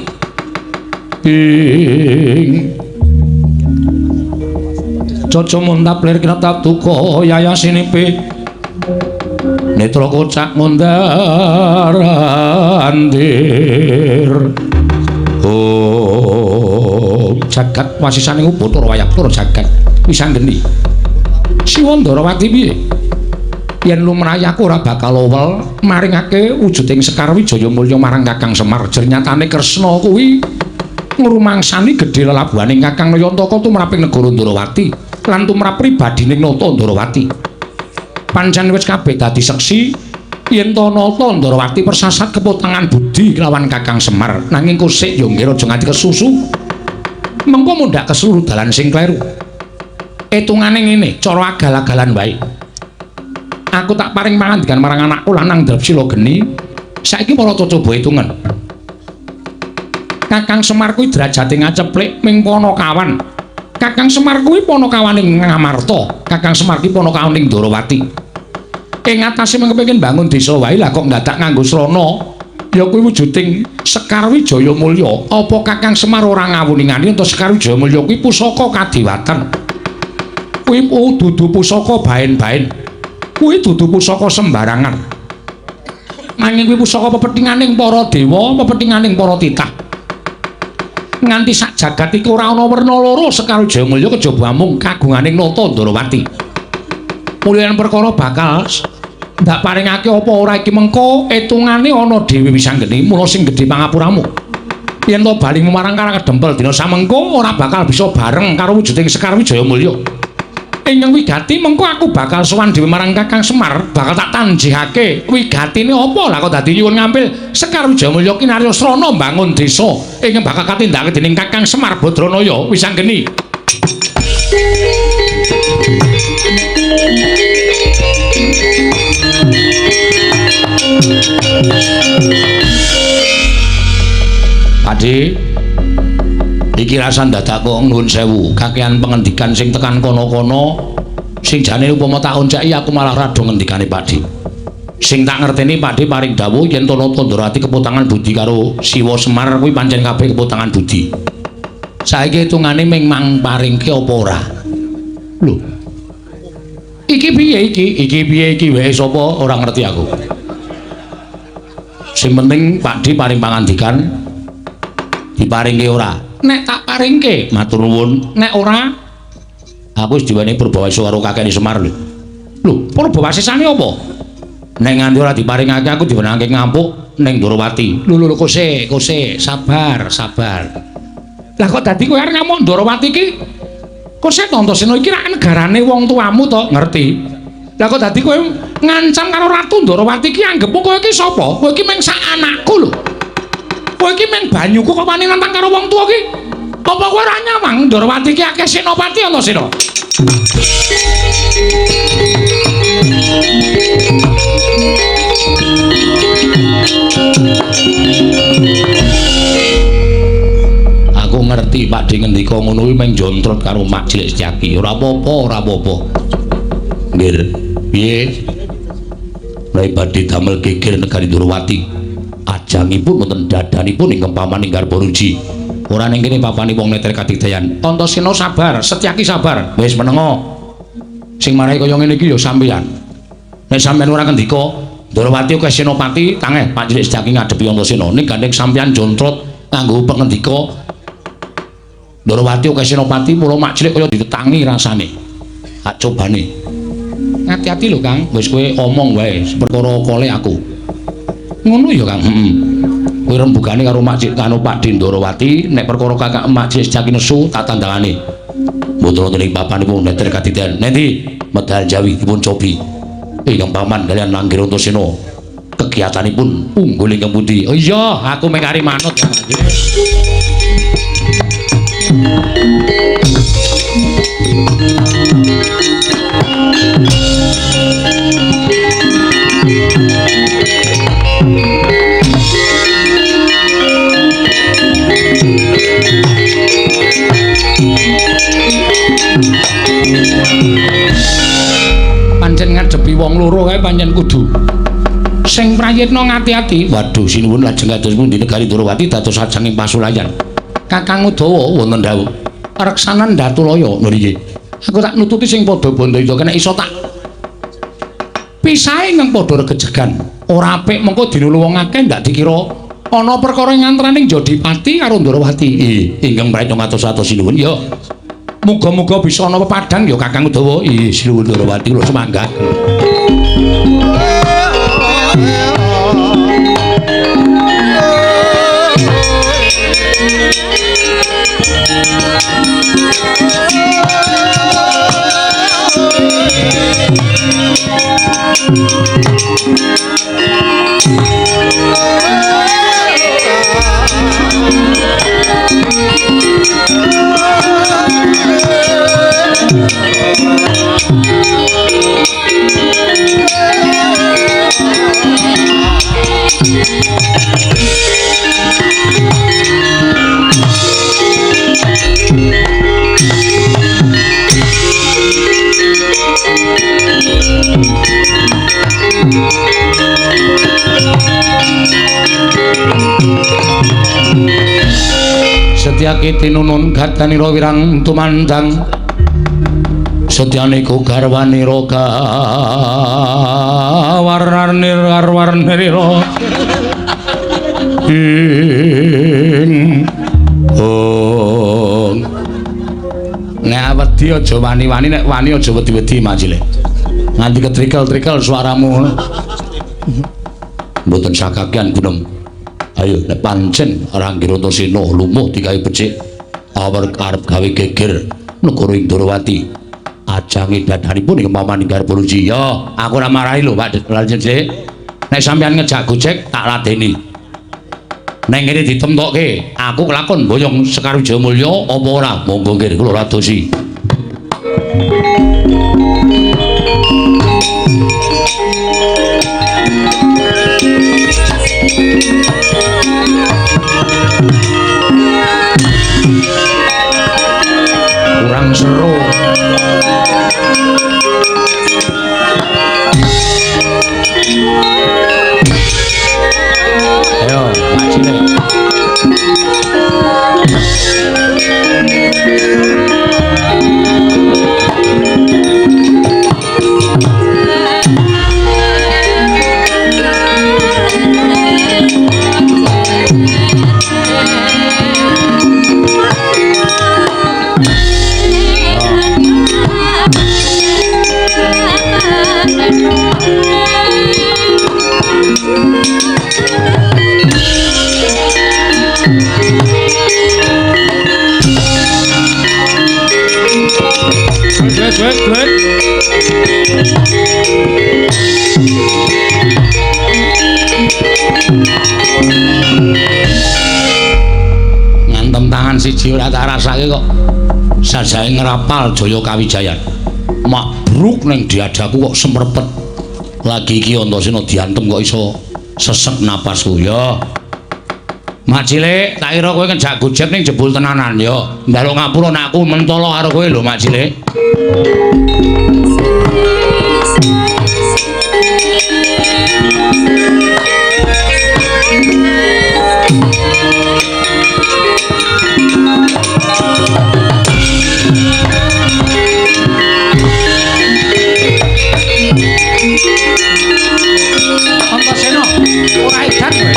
[SPEAKER 2] Ing Caca muntap lir kinetap duka yayasinipe netra kocak mundar andir. Oh jagat wasisaning Upacara Wayapura jagat wisanggeni. Siwa Ndarawati piye? Yen lumrahe aku ora bakal owel maringake wujuding Sekar Wijaya Mulya marang Kakang Semar. Jernyatane Kresna kuwi ngrumangsani gedhe lelabuhaning Kakang Nayantaka tumraping negara Ndarawati lan tumrap pribadining Nata Ndarawati. Pancen wis kabeh dadi seksi yen to Nata Ndarawati persasat kepotangan budi kelawan Kakang Semar, nanging kosik ya nggih aja nganti kesusu. Mengko mundhak keseluruh dalan sing kleru.
[SPEAKER 1] Etungane ngene, cara agal-agalan wae. Aku tak paring pangandikan marang anakku lanang Drepsila Geni. Saiki para coba hitungan. Kakang Semar kuwi derajate ngaceplik ming panakawan. Kakang Semar kuwi panakawaning Ngamarta, Kakang Semar kuwi panakawaning Ndorowati. Ing atase mung kepengin bangun desa wae lah kok ndadak nganggo srana. Ya kuwi wujuding Sekar Wijaya Mulya. Apa Kakang Semar ora ngawuningani ento Sekar Wijaya Mulya kuwi pusaka kadewatan? Kuwi dudu pusaka baen-baen. Kuwi dudu pusaka sembarangan. Nanging kuwi pusaka pepethinganing para dewa, pepethinganing para titah. Nganti sak jagat iki ora ana werna loro Sekar Wijaya Mulya kejaba amung kagunganing Nata Ndorowati. Mulyan perkara bakal ndak paringake apa ora iki mengko etungane ana dhewe wisanggeni mula sing gedhe pangapuramu. Yen to bali marang karang kedempel dina samengko ora bakal bisa bareng karo wujuding Sekar Wijaya Mulya. Ingkang wigati mengko aku bakal sowan dhewe marang Kakang Semar, bakal tak tanjihake wigatine apa lah kok dadi nyuwun ngampil Sekar Wijaya Mulya kinarya srana mbangun desa ingkang bakal katindakake dening Kakang Semar Badranaya wisanggeni.
[SPEAKER 2] Pakde, iki rasan dadak kok nuwun sewu, kakean pengendikan sing tekan kono-kono sing jane upama tak onceki aku malah rada ngendikane Pakde. Sing tak ngerteni Pakde paring dawuh yen to Nata Ndorowati kepotangan budi karo Siwa Semar kuwi pancen kabeh kepotangan budi. Saiki hitungane ming mang paringke apa ora? Lho. Iki piye iki? Iki piye iki wae sapa ora ngerti aku. Sing penting Pakde paring pangandikan diparingke ora?
[SPEAKER 1] Nek tak paringke,
[SPEAKER 2] matur nuwun.
[SPEAKER 1] Nek ora,
[SPEAKER 2] aku wis diwenehi purbawasa karo kakekne Semar lho.
[SPEAKER 1] Lho, purbawasane apa?
[SPEAKER 2] Nek nganti ora diparingake aku diwenehake ngampuk ning Ndorowati.
[SPEAKER 1] Lho lho kose, kose, sabar, sabar. Lah kok dadi kowe arep ngamuk Ndorowati iki? Kose to Antasena iki rak negarane wong tuamu to, ngerti? Lah kok dadi kowe ngancam karo Ratu Ndorowati iki anggepmu kowe iki sapa? Kowe iki mung sak anakku lho. Kowe iki mung banyuku kok wani nantang karo wong tuwa iki? Apa kowe ora nyawang Ndorowati iki akeh senopati Antasena?
[SPEAKER 2] Aku ngerti Pakde ngendika ngono kuwi mung jontrot karo Mak Cilik Setyaki. Ora apa-apa, ora apa-apa. Nggih, piye? Nek badhe damel geger negari Ndorowati, ajangipun wonten dadanipun ingkang paman ing Garbaruji. Ora ning kene papane wong neter kadigdayan.
[SPEAKER 1] Antasena sabar, Setyaki sabar.
[SPEAKER 2] Wis menengo. Sing marai kaya ngene iki ya sampeyan. Nek sampeyan ora ngendika, Ndorowati akeh senopati, tangeh Pak Cilik Setyaki ngadepi Antasena. Ning gandeng sampeyan jontrot nganggo pengendika Ndorowati akeh senopati, mula Mak Cilik kaya ditetangi rasane. Tak cobane.
[SPEAKER 1] Ngati-ati lho, Kang.
[SPEAKER 2] Wis kowe omong wae, perkara kole aku.
[SPEAKER 1] Ngono ya, Kang.
[SPEAKER 2] Heeh. Kowe rembugane karo Mak Cilik karo Pakde Ndorowati, nek perkara kakak Mak Cilik Setyaki nesu tak tandangane. Mboten wonten ing papanipun neter kadidan. Nendi medal Jawi dipun cobi. Ingkang paman kaliyan Langgir Antasena. Kegiatanipun unggul ingkang pundi?
[SPEAKER 1] Oh iya, aku mung kari manut. Pancen ngadepi wong loro kae pancen kudu sing prayitna ngati-ati.
[SPEAKER 2] Waduh, sinuwun lajeng kados pundi negari Ndorowati dados ajanging pasulayan.
[SPEAKER 1] Kakang Udawa
[SPEAKER 2] wonten dawuh.
[SPEAKER 1] Reksanan Datulaya
[SPEAKER 2] lho nggih.
[SPEAKER 1] Aku tak nututi sing padha bandayuda kena iso tak pisahe ingkang padha regejegan. Ora apik mengko dinulu wong akeh ndak dikira ana perkara ngantaraning Jodipati karo Ndorowati.
[SPEAKER 2] Ingkang prayitna ngatos-atos sinuwun ya.
[SPEAKER 1] Muga-muga bisa ana pepadang ya Kakang Udawa.
[SPEAKER 2] Ih, sinuwun Ndorowati kula semangat. Setyaki tinunun gadanira wirang tumandang setyaniku garwanira gawarnir garwarnira ing ong. Nek wedi aja wani-wani, nek wani aja wedi-wedi Mak Cilik. Nganti ketrikel-trikel suaramu. Mboten sakakean gunem. Ayo nek pancen Rangga Antasena lumuh digawe becik awar arep gawe geger negara Indrawati. Ajange dadanipun ing paman ingkang Puluji. Ya, aku ora marahi lho Pak Cilik. Nek sampeyan ngejak gojek tak ladeni. Neng kene ditemtokke, aku kelakon boyong Sekar Wijayamulya apa ora? Monggo nggih kula radosi. Kurang seru. Ayo, Mak Cilik. Ngantem tangan siji ora tak rasake kok sajae ngrapal Jaya Kawijayan. Makbruk ning diadaku kok semrepet. Lagi iki Antasena diantem kok iso sesek napasku ya. Mak Cilik, tak kira kowe ngejak gojek ning jebul tenanan ya. Njaluk ngapura nek aku mentolo karo kowe lho Mak Cilik. Antasena, ora edan kowe.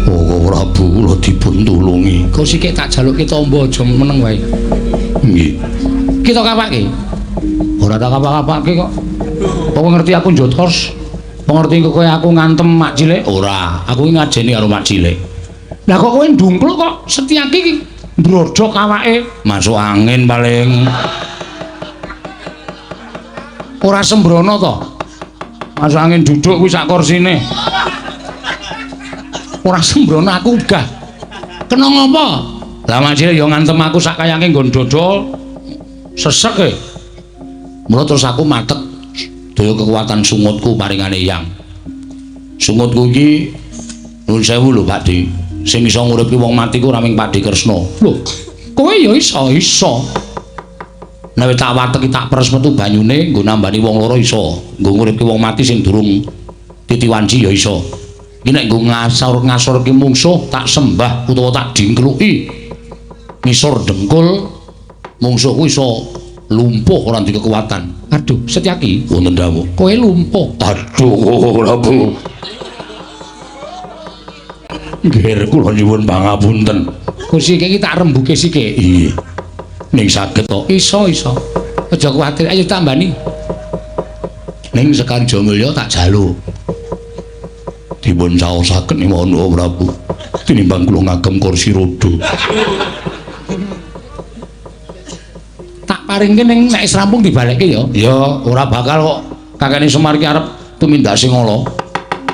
[SPEAKER 2] Oh Prabu kula dipun tulungi. Kok sikik tak jalukke tombo aja meneng wae. Nggih. Kita kapake? Ora tak kapak-kapake kok. Apa ngerti aku njotos? Apa ngerti kowe aku ngantem Mak Cilik? Ora, aku iki ngajeni karo Mak Cilik. Lah kok kowe ndungkluk kok Setyaki iki ndrodhok awake? Masuk angin paling. Ora sembrono to? Masuk angin duduk kuwi sak kursine. Ora sembrono aku uga. Kena ngopo? Lah Mak Cilik ya ngantem aku sak kayange nggon dodol sesek e. Mula terus aku matek daya kekuatan sungutku paringane Eyang. Sungutku iki nuwun sewu lho Pak Di. Sing iso nguripke wong mati ku ora mung Pakde Kresna. Lho, kowe ya iso, iso. Nek tak wateki tak peres metu banyune nggo nambani wong loro iso. Nggo nguripke wong mati sing durung titiwanci ya iso. Iki nek nggo ngasor-ngasorke mungsuh tak sembah utawa tak dingkluki ngisor dengkul mungsuhku iso lumpuh ora duwe kekuatan. Aduh, Setyaki, wonten dawuh. Kowe lumpuh. Aduh, Prabu. Nggih, kula nyuwun pangapunten. Gusti iki tak rembuke sithik. Iya. Ning saged to? Iso, iso. Aja kuwatir, ayo tambani. Ning Sekar Wijayamulya tak jaluk. Dipun caosaken nyuwun Prabu. Tinimbang kula ngagem kursi roda. Tak paringke ning nek wis rampung dibalekke ya. Ya, ora bakal kok. Kakekne Semar ki arep tumindak sing ala.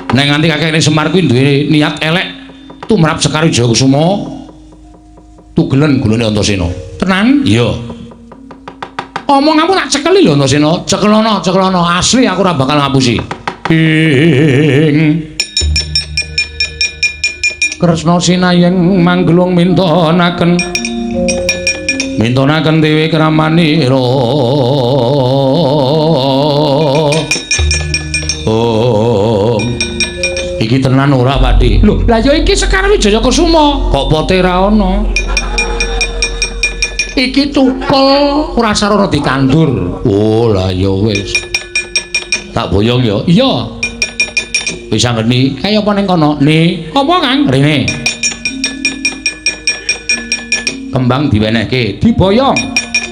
[SPEAKER 2] Nek nganti kakekne Semar kuwi duwe niat elek tumrap Sekar Wijayakusuma tugelen gulune Antasena. Tenan? Iya. Omonganmu tak cekeli lho Antasena. Cekelono, cekelono. Asli aku ora bakal ngapusi. Ing Kresna sinayeng manggelung mintonaken mintonaken dewi kramanira. Iki tenan ora, Pakde?
[SPEAKER 1] Lho, lah ya iki Sekar Wijaya Kusuma.
[SPEAKER 2] Kok pote ra ana?
[SPEAKER 1] Iki tukul ora sarana ditandur.
[SPEAKER 2] Oh, lah ya wis. Tak boyong ya.
[SPEAKER 1] Iya.
[SPEAKER 2] Wis anggeni.
[SPEAKER 1] Kaya apa ning kono?
[SPEAKER 2] Ni,
[SPEAKER 1] Apa, Kang?
[SPEAKER 2] Rene. Kembang diwenehke,
[SPEAKER 1] Diboyong.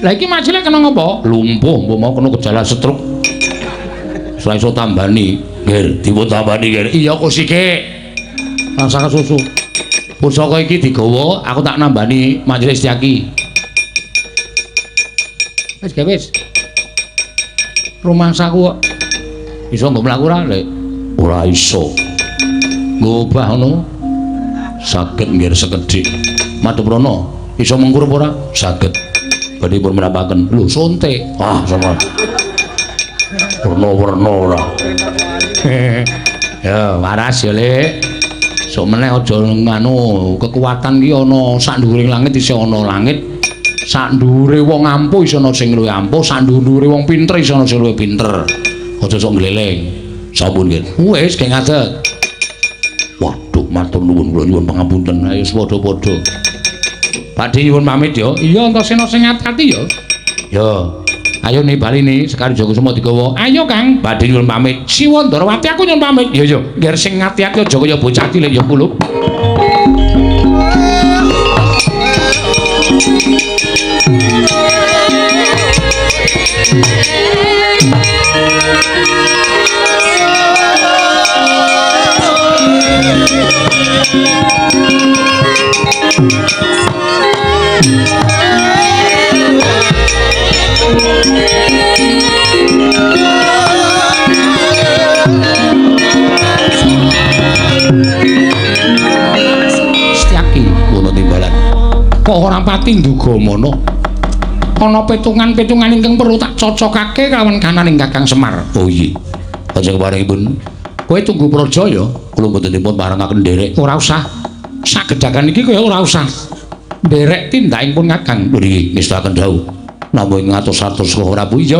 [SPEAKER 1] Lah iki majile kena ngopo?
[SPEAKER 2] Lumpuh, mbok mau kena gejala stroke. Ora iso tambani. Nggih, dipun tambani, nggih.
[SPEAKER 1] Iya kusike.
[SPEAKER 2] Langsung susu. Pusaka iki digawa, aku tak nambani majelis Setyaki.
[SPEAKER 1] Wis gawe wis. Rumangsaku kok
[SPEAKER 2] iso nggo mlaku ora, Lek? Ora iso. Nggo obah ngono. Saged nggih sekedhik. Madhuprana, iso mengkur apa ora? Saged. Badhe pun mrapaken. Lho, sonte. Ah, sama. Werna-werna ora.
[SPEAKER 1] Ya, waras ya, Lek. Sok meneh aja nganu, kekuatan ki ana sak nduwuring langit isih ana langit. Sak nduwure wong ampuh isih ana sing luwih ampuh, sak nduwure wong pinter isih ana sing luwih pinter.
[SPEAKER 2] Aja sok ngleleng. Sampun nggih.
[SPEAKER 1] Wis geng ngadeg.
[SPEAKER 2] Waduh, matur nuwun kula nyuwun pangapunten.
[SPEAKER 1] Ayo padha-padha. Pakde nyuwun pamit ya. Iya, entasena sing ati-ati ya.
[SPEAKER 2] Ya.
[SPEAKER 1] Ayo nih bali nih, Sekar Wijaya Kusuma digawa. Ayo Kang,
[SPEAKER 2] badhe nyuwun pamit.
[SPEAKER 1] Siwa Ndorowati aku nyuwun pamit.
[SPEAKER 2] Iya iya,
[SPEAKER 1] ngger sing ati-ati aja kaya bocah cilik ya kulup. Setyaki
[SPEAKER 2] ngono timbalan.
[SPEAKER 1] Kok ora pati nduga mono? Ana petungan-petungan ingkang perlu tak cocokake kalawan kananing Kakang Semar.
[SPEAKER 2] Oh iya. Kanjeng paringipun.
[SPEAKER 1] Kowe tunggu praja ya.
[SPEAKER 2] Kula mboten dipun parengaken nderek.
[SPEAKER 1] Ora usah. Sagedagan iki kowe ora usah nderek tindakipun Kakang.
[SPEAKER 2] Nggih, ngestakaken dawuh. Namung ngatos-atos kok ora bu
[SPEAKER 1] iya.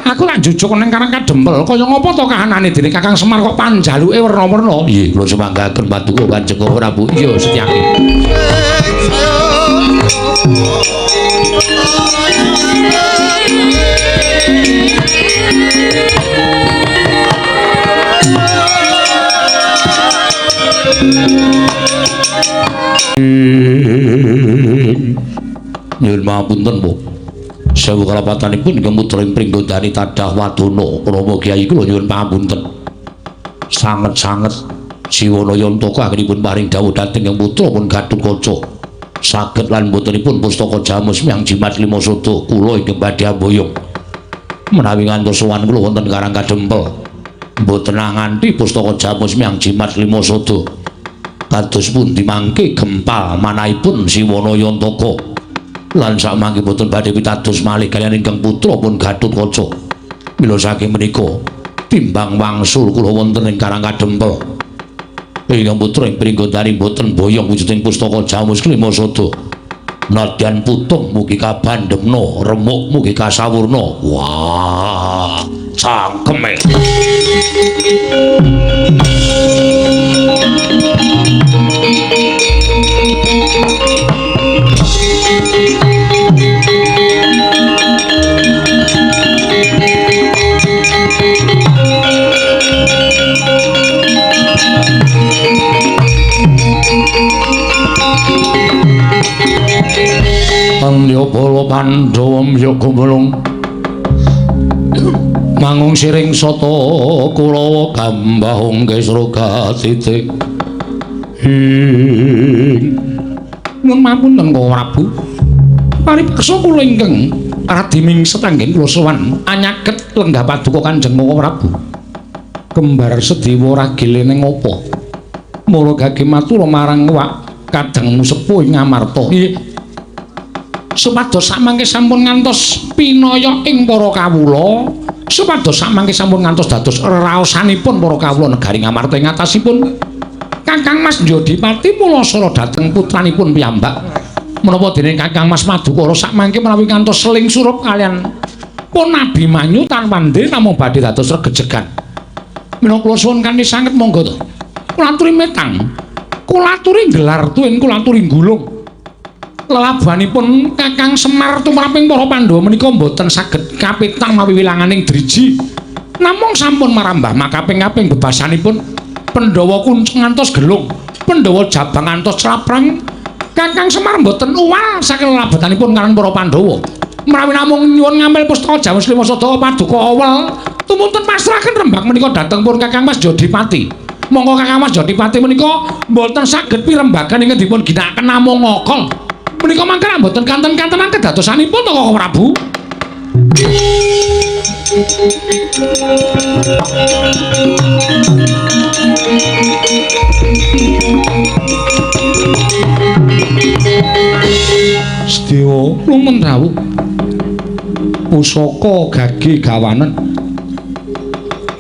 [SPEAKER 1] Aku lak njujuk nang Karang Kadempel, kaya ngapa to kahanane dening Kakang Semar kok panjaluke werna-werna.
[SPEAKER 2] Nggih, kula sumanggaken paduka Kanjeng Prabu.
[SPEAKER 1] Iya, Setyaki.
[SPEAKER 2] Nyuwun pangapunten, Bu. Sewu kalapatanipun ingkang putra ing Pringgondani tadah wadana Rama Kyai kula nyuwun pangapunten. Sanget-sanget Siwana Yantaka anggenipun paring dawuh dhateng ingkang putra pun Gatotkaca. Saged lan botenipun pustaka jamus miang jimat lima sada kula ingkang badhe amboyong. Menawi ngantos sowan kula wonten Karang Kadempel, mboten nganti pustaka jamus miang jimat lima sada. Kados pundi mangke gempal manahipun Siwana Yantaka. Lan samangke boten badhe pitados malih kaliyan ingkang putra pun Gatotkaca. Mila saking menika timbang wangsul kula wonten ing Karang Kadempel. Ingkang putra ing Pringgondani boten boyong wujuding pustaka jamus klima sada. Nadyan putung mugi kabandhemna, remuk mugi kasawurna. Wah, cangkeme.
[SPEAKER 1] Pandya para Pandhawa mbya gumulung mangung siring sata Kurawa gambahung kesra titik. Nyuwun mapunten Kang Prabu. Paripeksa kula ingkang radi mingset anggen kula sowan anyaget lenggah paduka Kanjeng Kang Prabu. Kembar Sedewa ragile ning apa? Mula gage matur marang wak kadangmu sepuh ing Amarta. Nggih. Supados samangke sampun ngantos pinaya ing para kawula, supados samangke sampun ngantos dados raosanipun para kawula negari Ngamarta ing atasipun Kakang Mas Jodipati mulasara dhateng putranipun piyambak. Menapa dening Kakang Mas Madukara samangke menawi ngantos seling surup kalian pun Abimanyu tanpa ndhe namung badhe dados regejegan. Menawa kula suwun kanthi sanget monggo to. Kula aturi metang. Kula aturi gelar tuwin kula aturi gulung. Lelabuhanipun Kakang Semar tumraping para Pandhawa menika mboten saged kapitang mawi wilanganing driji. Namung sampun marambah makaping-kaping bebasanipun Pandhawa kuncung ngantos gelung, Pandhawa jabang ngantos claprang. Kakang Semar mboten uwal saking lelabuhanipun kaliyan para Pandhawa. Mrawi namung nyuwun ngampil pustaka Jamus Lima Sada paduka awel tumunten pasrahaken rembag menika dhateng pun Kakang Mas Jodipati. Monggo Kakang Mas Jodipati menika mboten saged pirembagan ingkang dipun ginakaken namung ngokol. Menika mangke mboten kanten-kantenan kedadosanipun to Koko Prabu. Sedewa lumen rawuh. Pusaka gage gawanen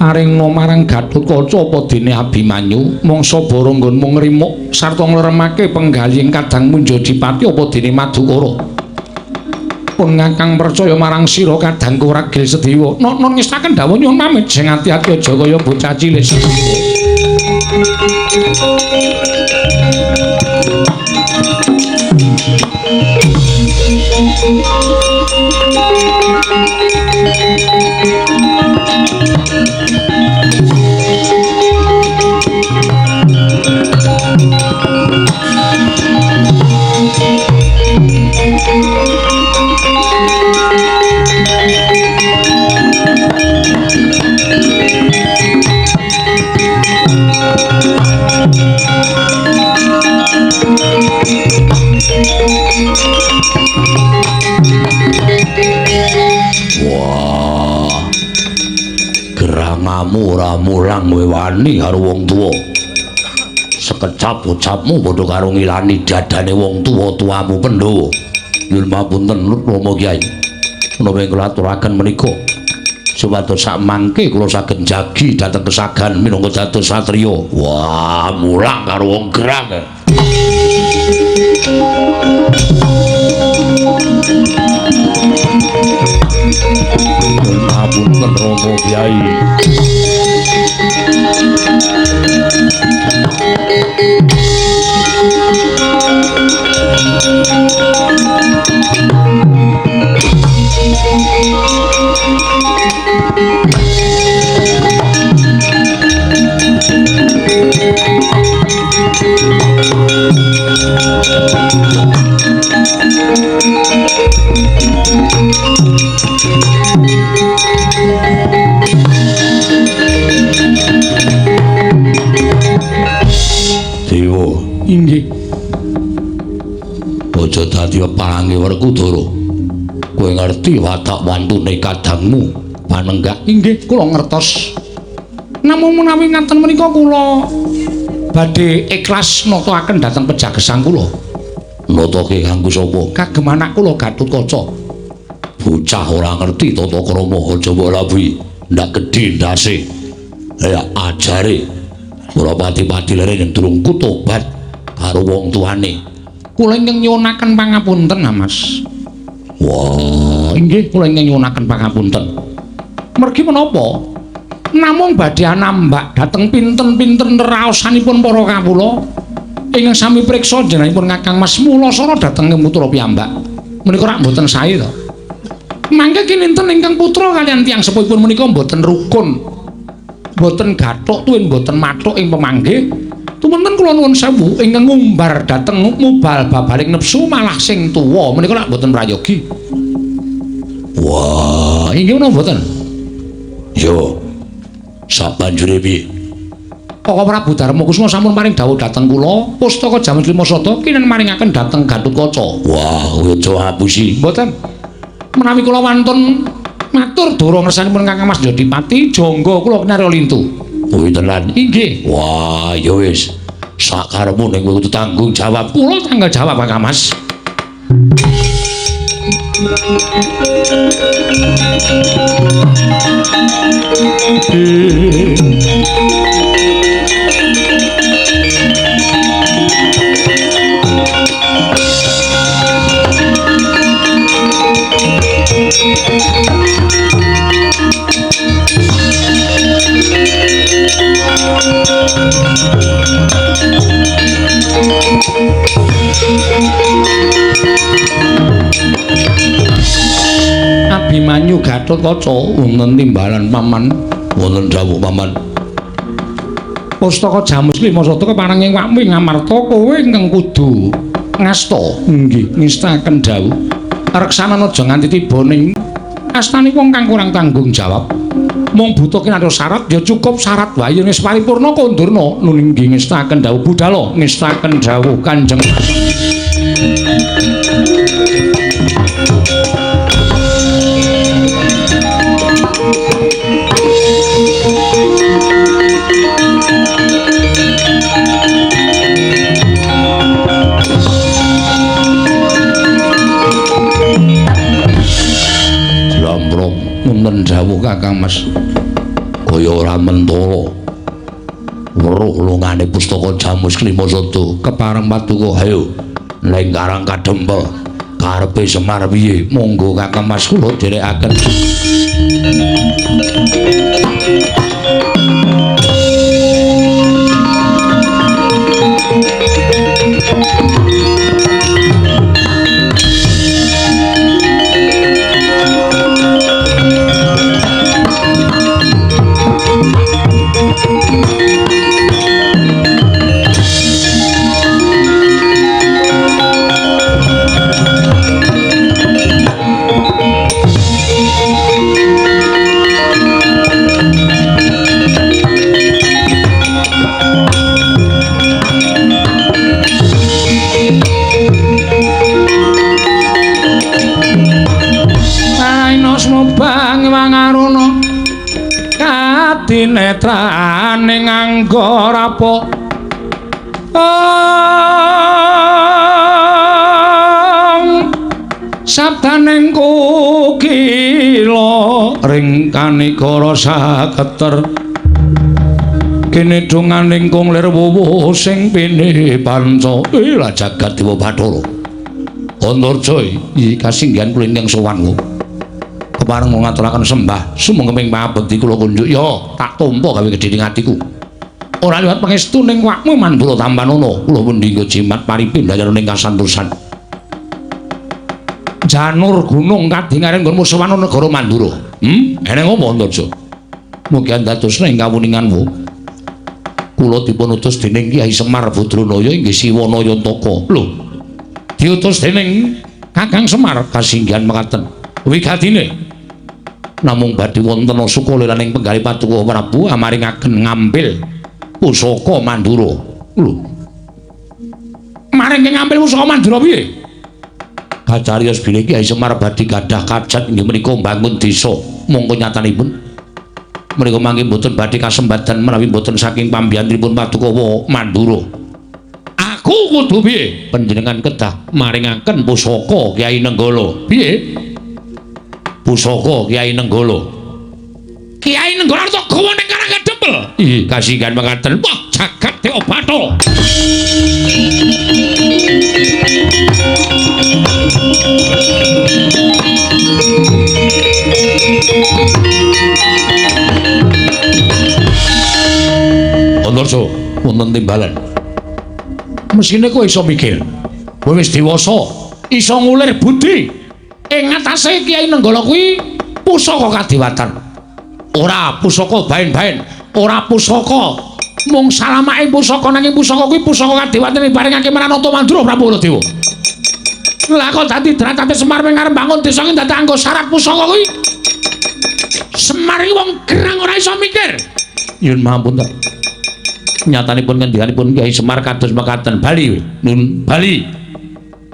[SPEAKER 1] aringna marang Gatotkaca apa dene Abimanyu mangsa bara nggonmu ngrimuk sarta ngleremake penggalihing kadangmu Jodipati apa dene Madukara. Pun ngakang percaya marang sira kadangku ragil Sedewa. Nok-nok ngestaken dawuh nyuwun pamit sing ati-ati aja kaya bocah cilik.
[SPEAKER 2] Wah, gerangamu ora mulang kowe wani karo wong tuwa. Sekecap ucapmu padha karo ngilani dadane wong tuwa-tuwamu Pandhawa. Nyuwun pamunten Rama Kyai. Menawi kula aturaken menika supados sak mangke kula saged njagi dhateng kesagan minangka dados satriya. Wah, mulang karo wong gerang. Pamunten Rama Kyai. Dewa,
[SPEAKER 1] Inggih.
[SPEAKER 2] aja dadi pepalange Werkudara. Kowe ngerti watak wantune kadangmu panenggak?
[SPEAKER 1] Inggih, kula ngertos. Namung menawi ngaten menika kula badhe ikhlas nata-aken dhateng pejagesang kula.
[SPEAKER 2] Natake kanggo sapa?
[SPEAKER 1] Kagem anak kula Gatotkaca.
[SPEAKER 2] Bocah ora ngerti tata krama, aja mbok labuhi. Ndak gedhe ndase. Ya ajare. Ora pati-pati lere yen durung kutobat karo wong tuane.
[SPEAKER 1] Kula ingkang nyuwunaken pangapunten, Mas.
[SPEAKER 2] Wah,
[SPEAKER 1] Inggih, kula ingkang nyuwunaken pangapunten. Mergi menapa? Namung badhe anambak dhateng pinten-pinten raosanipun para kawula ingkang sami priksa jenengipun Kakang Mas Mulasara dhateng putra piyambak. Menika rak mboten sae to. Mangke kininten ingkang putra kaliyan tiyang sepuhipun menika mboten rukun. Mboten gathuk tuwin mboten mathuk ing pemanggih. Tumunten kula nuwun sewu ingkang ngumbar dhateng mubal babaling nepsu malah sing tuwa menika rak mboten prayogi.
[SPEAKER 2] Wah,
[SPEAKER 1] Inggih menapa mboten?
[SPEAKER 2] Yo. Sabanjure piye?
[SPEAKER 1] Koko Prabu Darma Kusuma sampun paring dawuh dhateng kula, pustaka Jamus Lima Sada kinen maringaken dhateng Gatotkaca.
[SPEAKER 2] Wah, kowe aja ngapusi.
[SPEAKER 1] Mboten. Menawi kula wantun matur dara ngersanipun Kakang Mas Jodipati, jangga kula kinarya lintu.
[SPEAKER 2] Kuwi tenan.
[SPEAKER 1] Inggih.
[SPEAKER 2] Wah, ya wis. Sakarepmu ning kowe kudu tanggung jawab.
[SPEAKER 1] Kula tanggung jawab Kakang Mas.
[SPEAKER 2] Guru Gatotkaca wonten timbalan paman, wonten dawuh paman. Pustaka Jamus Lima Sata kepareng ing wakmu ing Amarta kowe ingkang kudu ngasta. Nggih, ngestaken dawuh. Reksanana aja nganti tiba ning astane wong kang kurang tanggung jawab. Mung butuh kinanto syarat ya cukup syarat wae yen wis paripurna kondurna. Nun nggih ngestaken dawuh budala, ngestaken dawuh Kanjeng. Wonten dawuh Kakang Mas kaya ora mentala weruh lungane pustaka Jamus Klima Sada kepareng paduka. Ayo ning Karang Kadempel karepe Semar piye? Monggo Kakang Mas kula dherekaken. Dinetrane nganggo rapo sabdaning kokila ring kanikara saketer kene donganing kung lir wuwuh sing pini panca. Lah jagat dewa Bathara Antarja iki kasinggihan kula ingkang sowan kok kepareng ngaturaken sembah sumangga pangabekti kula kunjuk ya tak tampa gawe gedhe ing atiku ora liwat pangestu ning wakmu Mandura tampanana kula pundi nggo jimat paripi ndayana ing kasantosan janur gunung kadingaren nggon musuhan negara Mandura. Eneng apa Antarja? Mugi andadosna ing kawuninganmu kula dipun utus dening Kyai Semar Badranaya inggih Siwana Yantaka. Lho, diutus dening Kakang Semar kasinggihan mekaten wigatine namung badhe wonten sukalelaning penggalih Paduka Prabu amaringaken ngambil pusaka Mandura. Lho, maring ngambil pusaka Mandura piye? Kacariyos bilih Kyai Semar badhe gadah kajat inggih menika mbangun desa. Mongko nyatanipun menika mangke mboten badhe kasembadan menawi mboten saking pambiyantunipun Paduka Mandura. Aku kudu piye? Panjenengan kedah maringaken pusaka Kyai Nenggala. Piye? Pusaka Kyai Nenggala. Kyai Nenggala arep gawa ning Karang Kadempel. Ih, kasinggihan mekaten. Wah, jagat dewa Bathara. Antarja, wonten timbalan. Mesine kowe iso mikir. Kowe wis dewasa, iso ngulir budi. Ing ngatasé Kyai Nenggala kuwi pusaka kadewatan. Ora pusaka baen-baen, ora pusaka mung salamake pusaka nanging pusaka kuwi pusaka kadewatan diparingake marang Nata Mandura Prabu Baladewa. Lah kok dadi derajate Semar ming arep bangun desa iki dadak anggo syarat pusaka kuwi. Semar iki wong gerang ora iso mikir. Nyuwun mahapunten. Nyatanipun ngendikanipun Kyai Semar kados mekaten. Bali nun bali.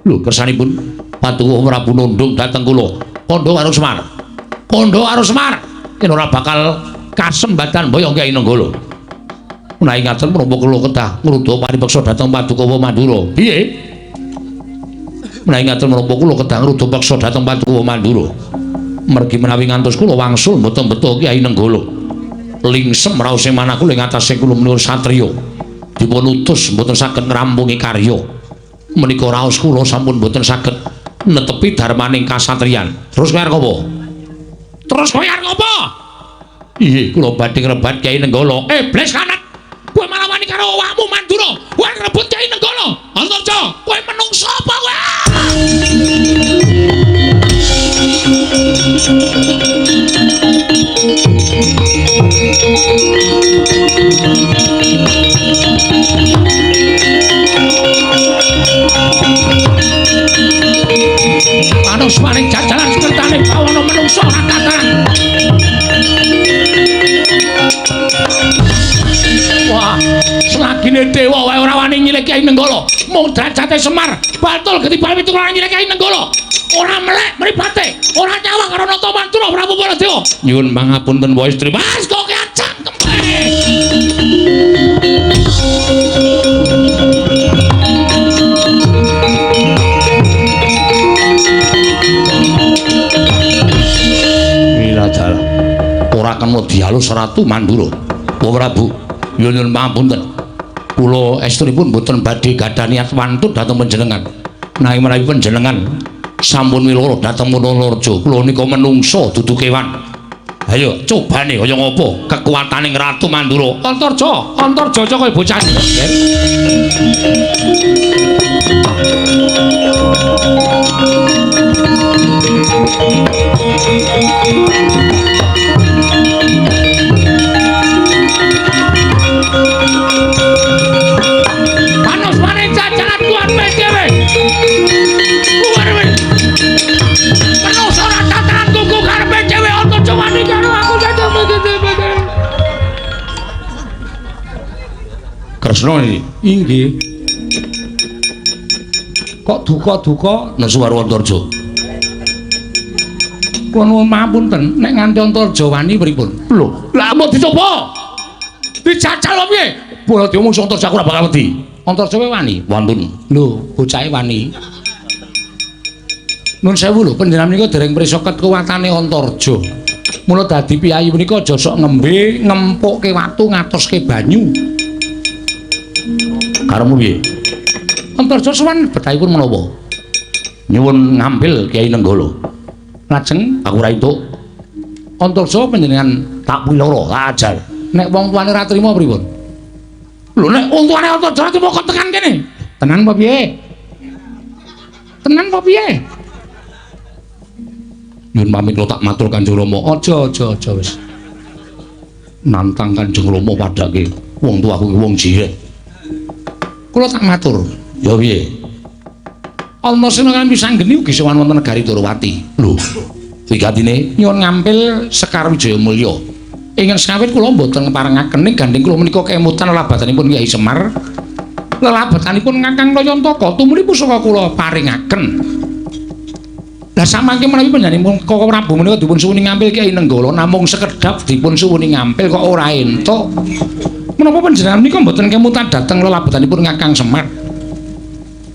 [SPEAKER 2] Lho kersanipun Paduka Prabu nundung dhateng kula. Kandha karo Semar. Kandha karo Semar yen ora bakal kasembadan boyong Kyai Nenggala. Menawi ngaten menapa kula kedah ngruda paripeksa dhateng Paduka Mandura. Piye? Menawi ngaten menapa kula kedah ngruda peksa dhateng Paduka Mandura. Mergi menawi ngantos kula wangsul mboten beto Kyai Nenggala. Lingsem raose manah kula ing atase kula menika satriya. Dipun utus mboten saged ngrampungi karya. Menika raos kula sampun mboten saged netepi darmaning kasatriyan. Terus kowe arep apa? Terus kowe arep apa? Iya, kula badhe ngrebat Kyai Nenggala. Iblis kanat. Kowe malah wani karo awakmu Mandura. Kowe ngrebut Kyai Nenggala. Antarja, kowe menungso apa kowe?
[SPEAKER 1] Panusmaning jajalan sekertane bawana menungso ora tataran. Wah, selagine dewa wae ora wani nyilih Kyai Nenggala. Mung derajate Semar batul getiban pitu ora nyilih Kyai Nenggala. Ora melek mripate, ora nyawang karo Nata Mantura Prabu Baladewa.
[SPEAKER 2] Nyuwun pangapunten wae istri.
[SPEAKER 1] Mas kok cangkem.
[SPEAKER 2] Wilajalah. Ora kena dialus Ratu Mandura. Wa Prabu, nyuwun pangapunten. Kula estunipun mboten badhe gadah niat wantun dhateng panjenengan. Nanging menawi panjenengan sampun wiloro dhateng Munalareja, kula nika menungsa dudu kewan. Ayo cobane kaya ngopo kekuwatane Ratu Mandura.
[SPEAKER 1] Antarja, Antarja kaya bocah. Panusmane jajalan kuat dhewe. Menungso ora tataran kuku karepe dhewe Antarja wani karo aku dadi.
[SPEAKER 2] Kresna iki.
[SPEAKER 1] Inggih. Kok duka-duka
[SPEAKER 2] nesu karo Antarja.
[SPEAKER 1] Kula nuwun pangapunten, nek nganti Antarja wani pripun?
[SPEAKER 2] Lho, lah mbok dicoba.
[SPEAKER 1] Dijajal apa piye?
[SPEAKER 2] Baladewa mung Antarja aku ora bakal wedi.
[SPEAKER 1] Antarja wae wani.
[SPEAKER 2] Wantun.
[SPEAKER 1] Lho, bocahe wani. Nun sewu lho, panjenengan menika dereng prisa kekuwatane Antarja. Mula dadi piyayi menika aja sok ngembe, ngempukke watu, ngatoske banyu.
[SPEAKER 2] Karepmu piye?
[SPEAKER 1] Antarja sowan betahipun menapa?
[SPEAKER 2] Nyuwun ngambil Kyai Nenggala.
[SPEAKER 1] Lajeng
[SPEAKER 2] aku ora entuk.
[SPEAKER 1] Antarja panjenengan
[SPEAKER 2] tak piloro, tak ajar.
[SPEAKER 1] Nek wong tuane ora trima pripun? Lho nek wong tuane Antarja ora trima kok tekan kene. Tenan apa piye? Tenan apa piye?
[SPEAKER 2] Nyuwun pamit kula tak matur Kanjeng Rama.
[SPEAKER 1] Aja aja aja wis.
[SPEAKER 2] Nantang Kanjeng Rama padake wong tuaku ki wong jireh.
[SPEAKER 1] Kula tak matur.
[SPEAKER 2] Ya piye?
[SPEAKER 1] Antasena kan pisanggeni ugi sowan wonten negari Dwarawati.
[SPEAKER 2] Lho, wigatine
[SPEAKER 1] nyuwun ngampil Sekar Wijaya Mulya. Ingkang sekawit kula mboten ngeparengaken ning gandeng kula menika kemutan lelabatanipun Kyai Semar. Lelabatanipun Kakang Nayantaka tumuli pusaka kula paringaken. Lah samangke menawi panjenenganipun Koko Prabu menika dipun suwuni ngampil Kyai Nenggala namung sekedhap dipun suwuni ngampil kok ora entuk. Menapa panjenengan menika mboten kemutan dhateng lelabatanipun Kakang Semar?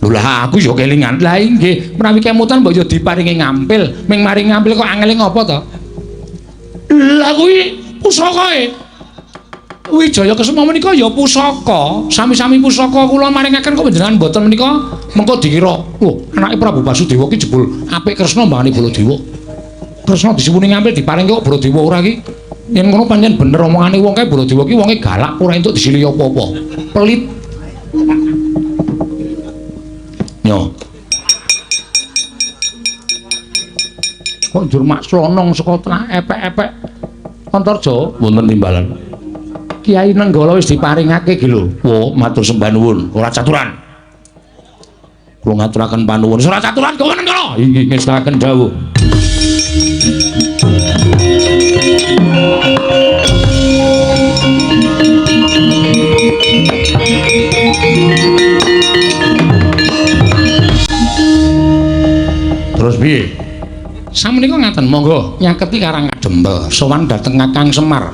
[SPEAKER 2] Lho lah aku ya kelingan.
[SPEAKER 1] Lah inggih, menawi kemutan mbok ya diparingi ngampil, ming maring ngampil kok angele ngopo to? Lah kuwi pusakae. Wijaya Kesuma menika ya pusaka, sami-sami pusaka kula maringaken kok panjenengan mboten menika mengko dikira, wah, anake Prabu Basudewa ki jebul apik Kresna mbangane Baladewa. Kresna disuwuni ngampil diparingi kok Baladewa ora ki. Yen ngono pancen bener omongane wong kae Baladewa ki wonge galak ora entuk disilihi apa-apa. Pelit.
[SPEAKER 2] Yo.
[SPEAKER 1] Kok njur mak slonong saka tengah epek-epek Antarja
[SPEAKER 2] wonten timbalan.
[SPEAKER 1] Kyai Nenggala wis diparingake iki lho.
[SPEAKER 2] Wo, matur sembah nuwun, ora caturan. Kula ngaturaken panuwun. Ora caturan gawa Nenggala. Inggih ngestakaken dawuh. Terus piye?
[SPEAKER 1] Samenika ngaten, monggo nyaketi Karang Kadempel, sowan dhateng Kakang Semar.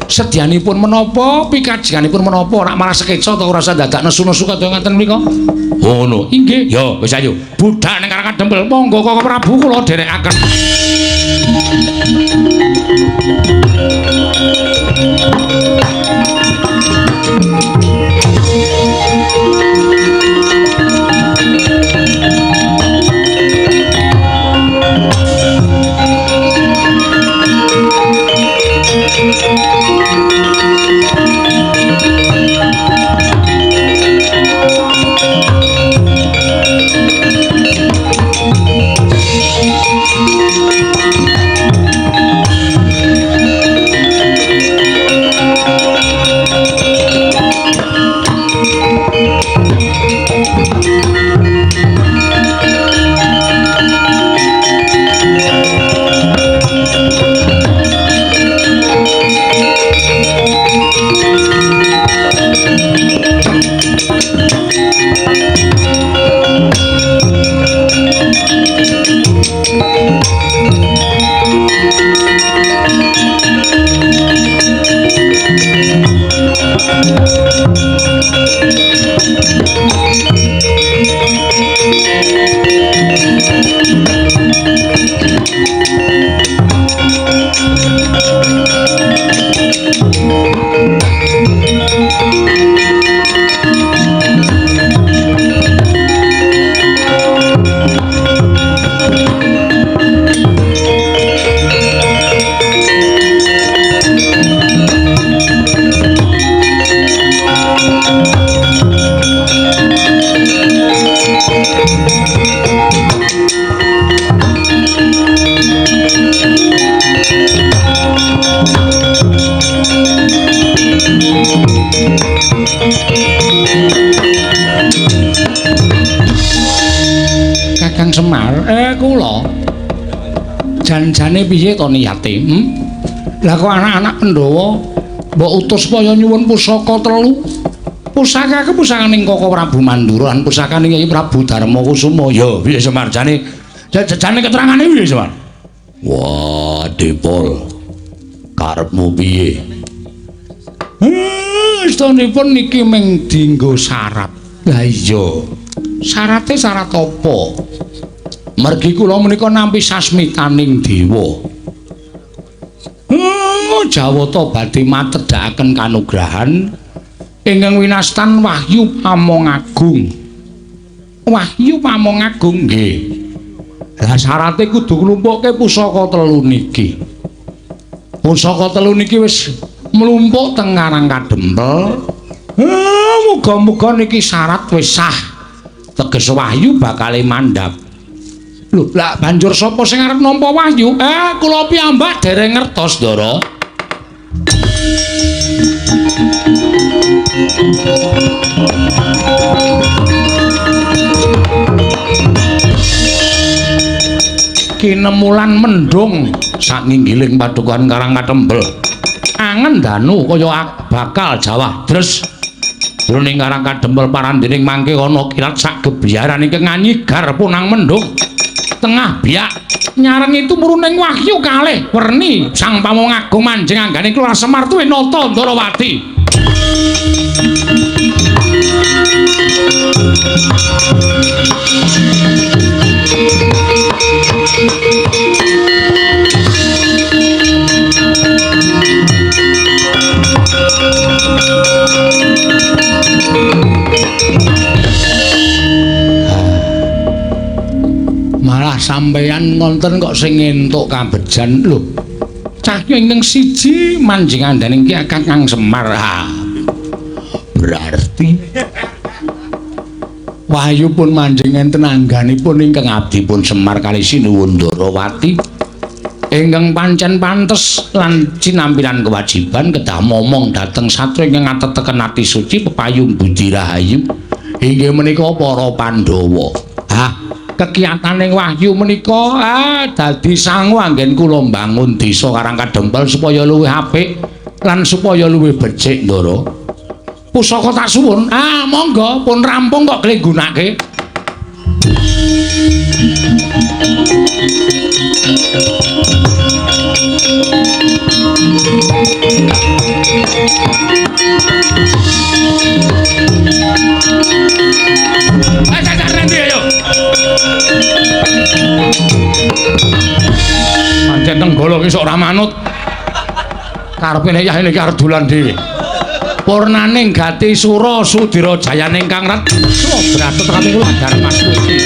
[SPEAKER 1] Sedyanipun menapa, pikajenganipun menapa, ora malah sekeca ta ora usah dadak nesu-nesu kaya ngaten menika.
[SPEAKER 2] Oh ngono.
[SPEAKER 1] Inggih.
[SPEAKER 2] Ya, wis ayo.
[SPEAKER 1] Budhal ning Karang Kadempel, monggo Koko Prabu kula dherekaken. Jan-jane piye to niate? Lah kok anak-anak Pandhawa mbok utus supaya nyuwun pusaka telu? Pusaka ku pusakaning Koko Prabu Mandura lan pusakaning Kyai Prabu Darma Kusuma.
[SPEAKER 2] Ya, piye Semar jane? Jane keterangane piye Semar? Wah, Depol. Karepmu piye?
[SPEAKER 1] Istonipun niki mung dienggo syarat. Lah iya. Syarate syarat apa? Mergi kula menika nampi sasmitaning dewa. Jawata badhe matedhakaken kanugrahan ingkang winastan Wahyu Pamongagung. Wahyu Pamongagung nggih. Lah syarate kudu nglumpukke pusaka telu niki. Pusaka telu niki wis mlumpuk teng Karang Kadempel. Muga-muga niki syarat wis sah. Teges wahyu bakale mandhap. Lho, lah banjur sapa sing arep nampa wahyu? Kula piyambak dereng ngertos, Ndara. Kinemulan mendung saknginggiling padukuhan Karang Katembel. Angen danu kaya bakal jawah dres. Jroning Karang Kadempel parandining mangke ana kilat sak gebiyaran ingkang nganyigar punang mendung. Tengah biak nyarengi tumruning wahyu kalih werni Sang Pamongagung manjing anggane keluar Semar tuwe nata Ndarawati. Malah sampeyan ngonten kok sing entuk kabejan lho. Cahya ingkang siji manjing andaning ki Kakang Semar. Berarti wahyu pun manjing enten angganipun ingkang abdi pun Semar kali sinuwun Ndarawati ingkang pancen pantes lan cinampilan kewajiban kedah momong dhateng satria ingkang ateteken ati suci pepayung budi rahayu inggih menika para Pandhawa. Kekiyataning wahyu menika dadi sangu anggen kula mbangun desa Karang Kadempel supaya luwih apik lan supaya luwih becik, Ndara. Pusaka tak suwun. Monggo pun rampung kok kle nggunake.
[SPEAKER 2] Ayo. Pancen Tenggala ki sok ora manut. Karepe nek yah iki arep dolan dhewe.
[SPEAKER 1] Purnaning gati sura sudira jayaning kang ret. Bratet kami kula Darmastuti.